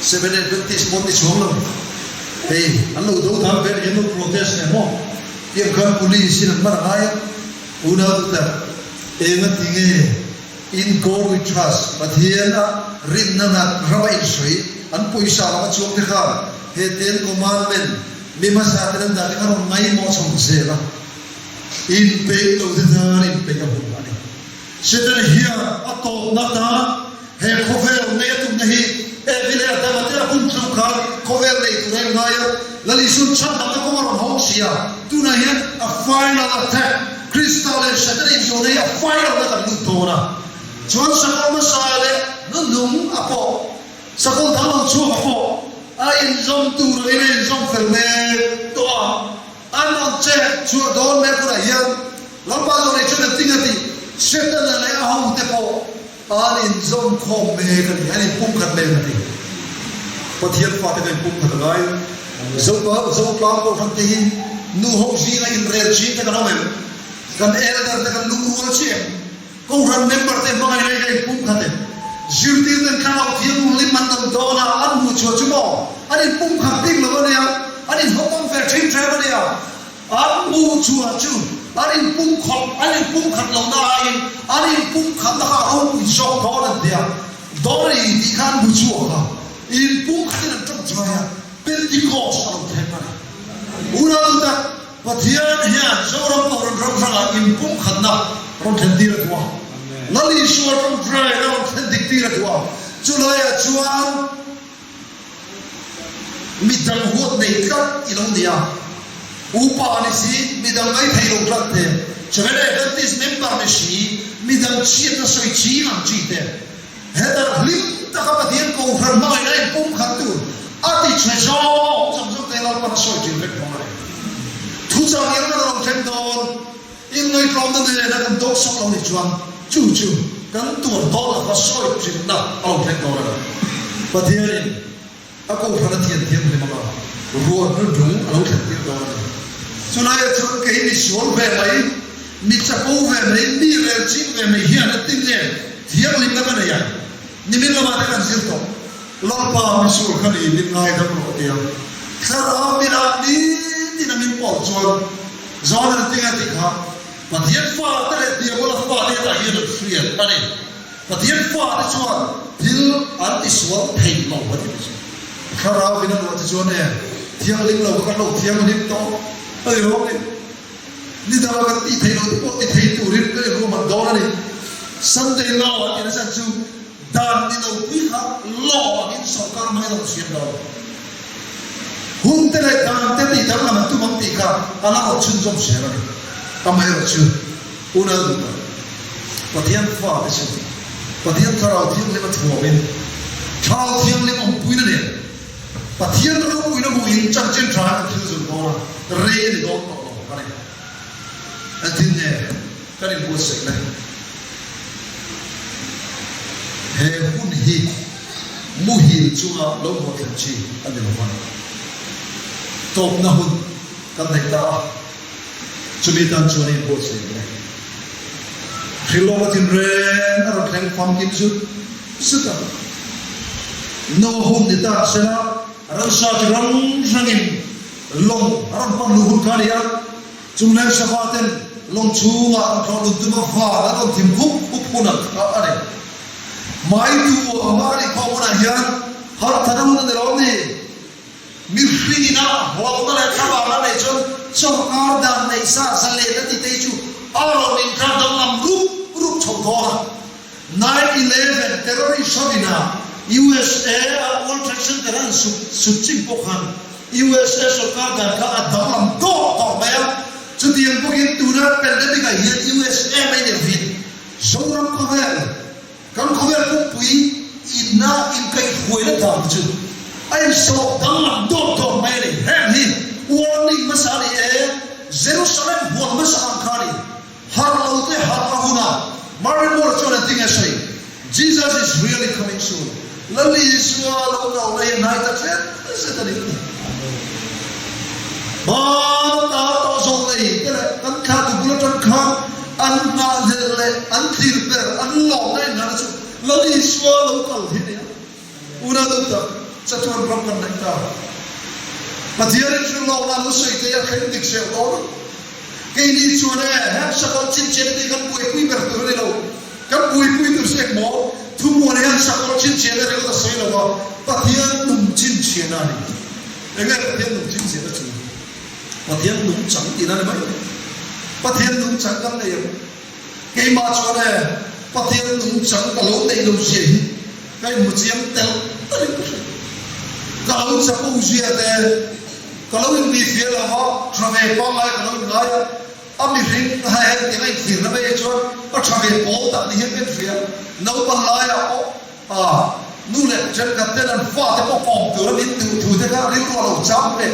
Seven Adventist pawn ni chhuang lo. Hei an lo do thang ve nih an lo protest nen maw? Tiang khan police in an man a ngai a, unau tu tak eng a ti nge in God we trust Pathian a rinna nat ram a insawi an pawisa lama chuang te khan he Ten Commandment mi hmasa ten an dah te khan rawn ngaihmawh chho zel a, inpeih lo te tan inpeih a hun a ni. Setana hian a tawpna tan he khawvel nei a tumna hi Evi leh Adama te a hun tluk khan khawvel nei tur a inngai a, Lal Isu'n chhandamna kawng a rawn hawng si a, tunah hian a final attack, Krista leh Setana inzawhna hi a final na kan lut dawn a, chuan sakawr hmasa leh hnuhnung a pawh, sakawr dang lo chhuak a pawh a inzawm tur angin a inzawm fel mek tawh a. An rawn che chhuah dawn mek hunah hian Lalpa zawh nei chuan engtin a tih? Setana leh a hote pawh an inzawm khawm mek a ni, an inpumkhat mek a ti. Pathian fate kha inpumkhat a ngai. Zopa, Zotlang Kohhran te hi nu ho zinga inrel chin te kan awm em? Kan elder te kan lungrual chiah em? Kohhran member te hmangaih reng reng pumkhat em? Zirtir ten thlarau thianghlim an dam dawn a, an hmuh chhuah chu maw? An in pumkhat bik lo a nia, an in hawtawm ve thin them a nia. An hmuh chhuah chu an in pumkhawp, an in pumkhat lohna aiin an in pumkhatna kha a ropui zawk dawn an tia. Dawn a ni tih kha an hmu chhuak a, in pumkhatin an tawngtai a, Pentecost a lo thleng a ni. Unau tak. Pathian hian Zoram Kohhran ram hrangah inpumkhatna rawn thlen tir a duh a, Lal Isua tawngtaina rawn thlen dik tir a duh a, chulaiah chuan midang huat nei tlat i lo ni a, upa ni si, midang ngaithei lo tlat te, Seventh Adventist member ni si, midang chhiatna sawi ching ang chi te. Hetah hlim taka Pathian Kohhran hmangaihna inpumkhat tur a ti chhe zawng zawng zawng te Lalpan a sawi ṭhin vek thawng a ni. Thuchang iang a lo thleng dawn, inngaihtlawmna nena kan dawk sawk lo nih chuan chu chu kan tuar dawn lova sawi ṭhinna a lo thleng dawn a ni. Pathianin A kohhran a thian thianghlim anga ruah hnuhnung a lo thlen tir dawn a ni. Chulaiah chuan kei mi sual ve mai, mi chapo ve mai, mi rel ching ve mai hian a tin nge thianghlimna ka nei ang? Nimin lamah te kan zir tawh. Lalpa misual kha ni min ngaidam rawh tia thlarau minah nitin a min pawl chuan John an tinga tih kha Pathian fate leh Diabola fate hetah hian an hriat a ni. Pathian fate chuan thil an tisual thei lo a ti chu. Thlarau min a luah te chuan e thianghlim lo kha kan lo thianghlim tawh a ni lawm ni. Ni danga kan tih theih loh te pawh ti thei turin kan inruahman dawn a ni. Sunday law an tih nasa chu Dan ni lo pui kha law angin sorkar hmangin a rawn siam dawn. Hun te leh dan te tih danglam an tum ang tih kha a la rawn chhunzawm zel a ni. Amaherawhchu, unau duh tak, Pathian fate chu Pathian Thlarau Thianghlim a thuamin, Thlarau Thianghlim awmpuina nen Pathian ropuina hmuhin chanchin tha an thil zun dawn a, rei a ni dawn tawh lo a ni. Engtin nge kan inbuatsaih le? He hun hi muhil chunga lo hmuh thlen chi a ni lo va, tawpna hun kan neih ta a, chumi tan chuan i inbuatsaih le. Hrilhlawkna tinreng a rawn thleng famkim zut zut a, Noa hun ni ta sela ramsa chi hrang hrangin lawng a rawn pan luh hun kha a ni a. Chungleng sava ten lawng chhungah an thlawh lut tum a, van a rawn thim khup khup hun ang kha a ni. Mai tu a hma nih khawh hunah hian harh thar hun a ni lo ni. Mihringina hlauhna leh thlavang a neih chuan sawrkar dan neih sa zalen a ti te chu a rawn inthlak danglam rup rup chho dawn a. 9/11 terrorist hovin a USA a World Trade Center an sut sut chim pawh khan USA sawrkar dan kha a danglam dawk dawk mai a, chutiang bawkin tuna pandemic ah hian USA mai ni lovin Zoram khawvel, kan khawvel pumpui inna inkaihhruaina dan chu a insawh danglam dawk dawk mai a ni. Heng hi warning hmasa a ni e, Jerusalem huan hmasa ang kha a ni. Harh lo te harh a hun a, Mary Moore chuan a ding a sawi, Jesus is really coming soon. Lal Isua lo kal na hi a hnai ta zet zet a ni. Hmaan a tar tawh zawh nei te leh kan thlatu bul atang khan an nghahhlelh leh an thlir ber, an lawmna inhana chu Lal Isua lo kal hi a ni a. Unau duh tak, chatuan ram kan neih ta. Pathianin hrilhlawkna lo sawi thei a thleng dik zel dawn a. Keini chuan e, heng sakawlh chhinchhiahna tih kan buaipui ber tur a ni lo. Kan buaipui tur chu engmaw? Thumuan hian sakawlh chhinchhiahna ringawt a sawi lo va, Pathian nung chhinchhiahna a ni. Enge Pathian nung chhinchhiahna chu? Pathian nungchang tihna a ni mai. Pathian nungchang kan nei ang. Keimah chuan e, Pathian nungchang ka lo neih lo zia hi ka inhmu chiang tel telin ka hria. Ka lo chapo zia te, ka lo inbihfiah lo va, tha ve pangngai ka lo inngai a, a mihring ha hetiang a inthirna mai ah chuan ka tha ve pawl tak ni hian ka inhria. Naupan laiah pawh a nu leh thenkhat ten an fate pawh kawm tura min duh thu te kha rilru a lo chang ve.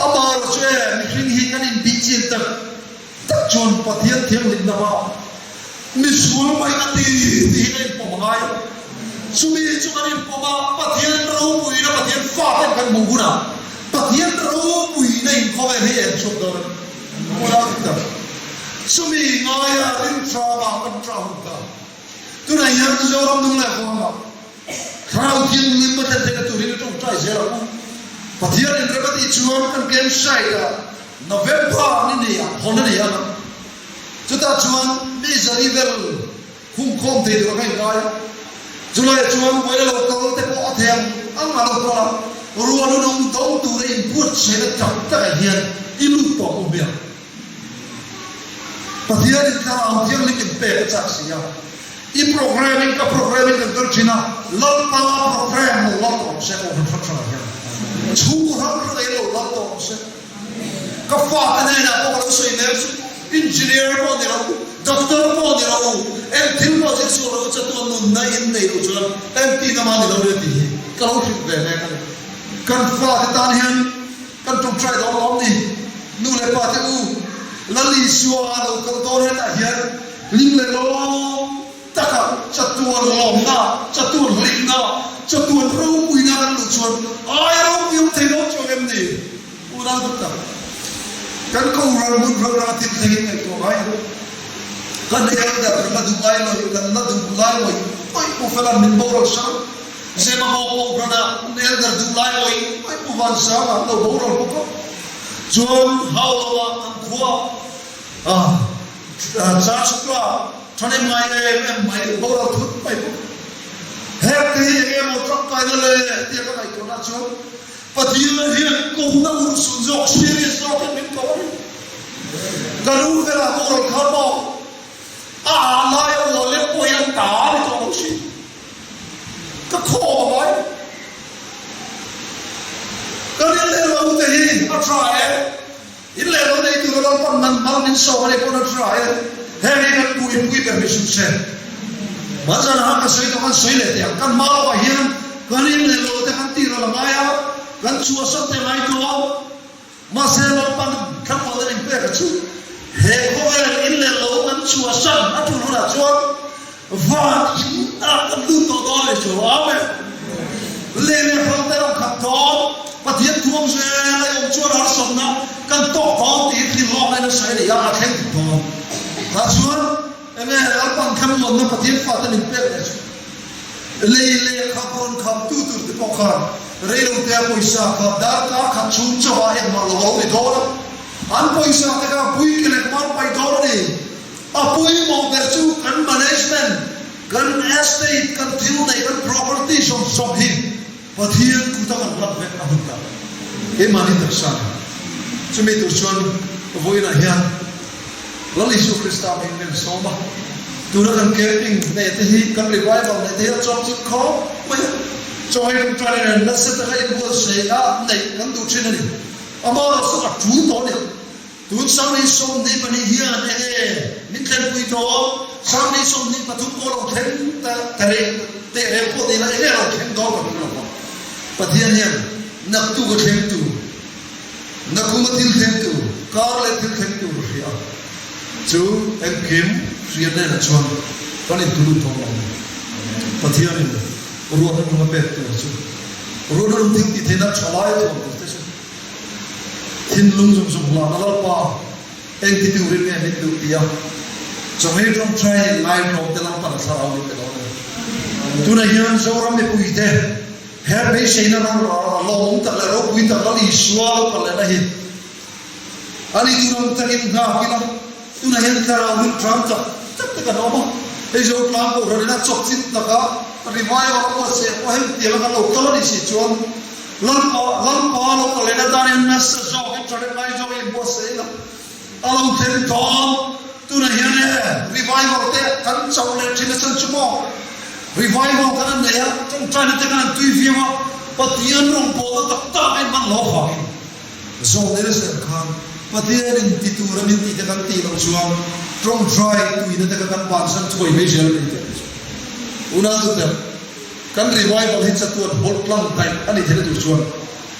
Amaherawhchu chu e, mihring hi kan inbihchian tak Tak chuan Pathian thianghlimna hma misual mai ka ti tih hi ka inpawm a ngai. Chumi chu kan inpawm a, Pathian ropuina Pathian faten kan hmuh hunah Pathian ropuina inkhawvel hi eng chhuak dawn a ni. Unau dik tak, chumi ngaia rinhrama kan ṭah hun ta. Tunah hian Mizoram nung leh vangah Thlarau Thianghlim a thlen theihna turin i ṭawngṭai zel ang u. Pathianin rem a tih chuan kan campsite ah November ni nei ah hawn a nei ang a. Chutah chuan mi zali vel khumkhawm thei tur a ka inngai a. Chulaiah chuan buaina lo kal te pawh a thei ang ang a lo kal a, rual hun awm dawng tura inbuatsaihna tak takah hian i lut tawh ang u hmiang. Pathianin Thlarau Thianghlim in pek a chak si a, i programme in ka programme in kan kal thin a, Lalpa programme lo lal tawh ang se Kohhran hrang hrangah hian chhungkaw hrang hrang ei lo lal tawh ang se. Ka fate hnenah pawh ka lo sawi mek chu engineer pawh ni lo, doctor pawh ni lo, eng thil pawh zir chhuak lo chatuan nunna in nei lo chuan engtin ama ni lo le tih hi ka lo hrilh ve mek a ni. Kan fate tan hian Kan ṭawngṭai dawn lawm ni? Nu leh pa te u, Lal Isua lo kal dawn hetah hian hlim leh lawm taka chatuan lawmna, chatuan hlimna, chatuan ropuina kan luh chuan aia ropui awm thei dawn chuang em ni? Unau duh tak, kan Kohhran hmun hrang hranga thil thlengin ngaihtuah ngai lo. Kan elder kan la duh ngai lo, kan la duh ngai lo. mai Pu Fela'n min boral hrang. Zemabawk Kohhranah an elder duh lai awih mai Pu Vansanga an lo boral bawk a. Chuan Hauloah kan khua Church Club thahnem ngai em em mai boral thut mai bawk. Hengte hi eng emaw tangkaina le tia ka ngaihtuahna chuan Pathian hian kohna urhsun zawk serious zawkin min ko a ni. Ka nu velah boral kha maw a ah laia ual leh pawh hi an ta a ni tawh lo thin. Ka khawm a ngai. Kan in leh lo te hi a tha e. In leh lo nei tura Lalpan man mal min sawm a nih pawn a tha e. Heng hi kan buaipui ber mi suh se. Hmanzan ah ka sawi tawh kan sawi leh teh ang. Kan hma lawkah hian kan in leh lo te kan tih ral a ngai a, kan chhuahsan te ngai tawh. Mahse Lalpan thlamuan an inpek a chu he khawvel in leh lo kan chhuahsan a tul hunah chuan van in ah kan lut tawh dawn leh chu. Amen. Lei leh hro te rawn khat dawn, Pathian thuam zel a awm chuan harsatna kan tawk dawn tih thil hlawkna in a sawi a ni a, a thleng dik dawn. Tah chuan enge Lalpan thlamuanna Pathian fate min pek leh chu? Lei lehkha rawn khamtu tur te pawh khan reilotea pawisa kha darkar khat chhung chauha engmah lo a lo ni dawn a, an pawisa te kha pui ke leh hman paih dawn a ni. A pawimawh ber chu kan management, kan estate, kan thil neih, kan property zawng zawng hi Pathian kuta kan hlat vek a hun ta. Keimahni taksa ni. Chumi tur chuan vawiinah hian Lal Isua Krista hming min sawm a, tuna kan camping neih te hi kan revival neih te hi a chawp chilh khawp mai a. Chaw ei tum tan in nasa taka inbuatsaih a neih kan duh thin a ni. Amaherawhchu chu a tul tawh a ni. Tun 2022 hian enge min thlenpui tawh? 2023 pawh lo thleng ta reng teh reng pawh ni la enge lo thleng dawn ka hmu lo va. Pathian hian naktuk a thleng tur, nakum a thil thleng tur, kar leh thil thleng tur a hria a. Chu engkim hriat nenah chuan kan intulut dawn lo a ni. Pathianin ruahna nung a pek tur chu ruahna nung thil tih theihna tha lai a thuam tur te chu Thinlung zawng zawng hlan a Lalpa engti turin nge min duh ti a, chawhmeh tawngtai ngaihnawm te Lalpan a thlarau min pe dawn a ni. Tunah hian Zoram mipuite he beiseina lawmawm tak leh ropui tak Lal Isua lo kal lehna hi a ni tur ang takin nghak ila, tunah hian thlarau rin tlang tak tak te kan awm a, hei zo tlang kohhran ina chawpchilh taka revival a buatsaih pawh heng tianga kan lo kal a nih si chuan, Lalpa, Lalpa lo ka len atan hian nasa zawk in ṭha ngai zawk in buatsaih ila a lo thlen dawn. Tunah hian e revival te kan chauh leh ṭhin a chan chu maw? Revival kan an nei a, ṭawngṭaina te kan an tui viau a, Pathian rawngbawlna tak tak a inhman lo avangin zawh leh zel khan Pathian in ti tura min tih te kan tih loh chuan ṭawngṭai tuina te kha kan bansan thuai mai zel a ni tih chu unau te Kan revival hi chatuan hawlh tlang daih a nih theihna tur chuan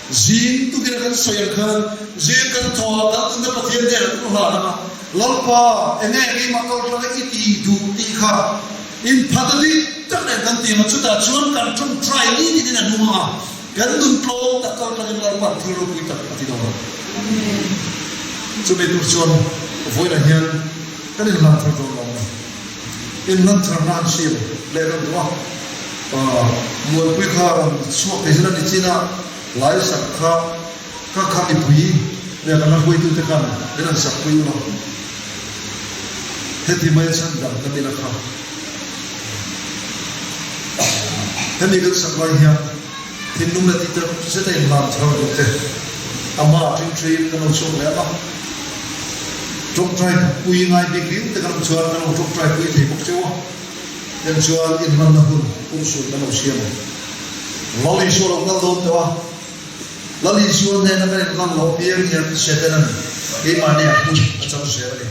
zing tukin a kan sawi ang khan zing kan thaw a, kan nunna Pathian hnenah kan hlan ang a, Lalpa enge keimah kal tlang i ti duh tih kha inphat a dik tak nen kan ti ang a, chutah chuan kan tawngtai ni tinin a nung ang a, kan nun tlawm tak kal tlangin Lalpa'n thil ropui tak a ti dawn a. Chumi tur chuan vawiinah hian kan inhlan thar dawn lo ang a. Inhlan tharna an hriam leh rawn duh a, Mualpui kha rawn chhuak thei zela nichin a lai sak kha kha kha mipui leh kan la hruaitute khan min han sak pui ula, heti mai a chhan dang kan nila kha. Hemi kan sak lai hian thinlung leh tih tak zeta inhlan thar duh te amah ṭingṭhiin kan lo chhuak leh ang a, Ṭawngṭai pui ngai bik riau te kan awm chuan kan lo ṭawngṭai pui thei bawk cheu a, heng chuan inhmanna hun urhsun kan lo siam ang. Lal Isua lo kal dawn tawh a, Lal Isua hnena kan inhman loh apiang hian Setanan keimahniah hmun a chang zel a ni.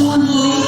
Chhunpui.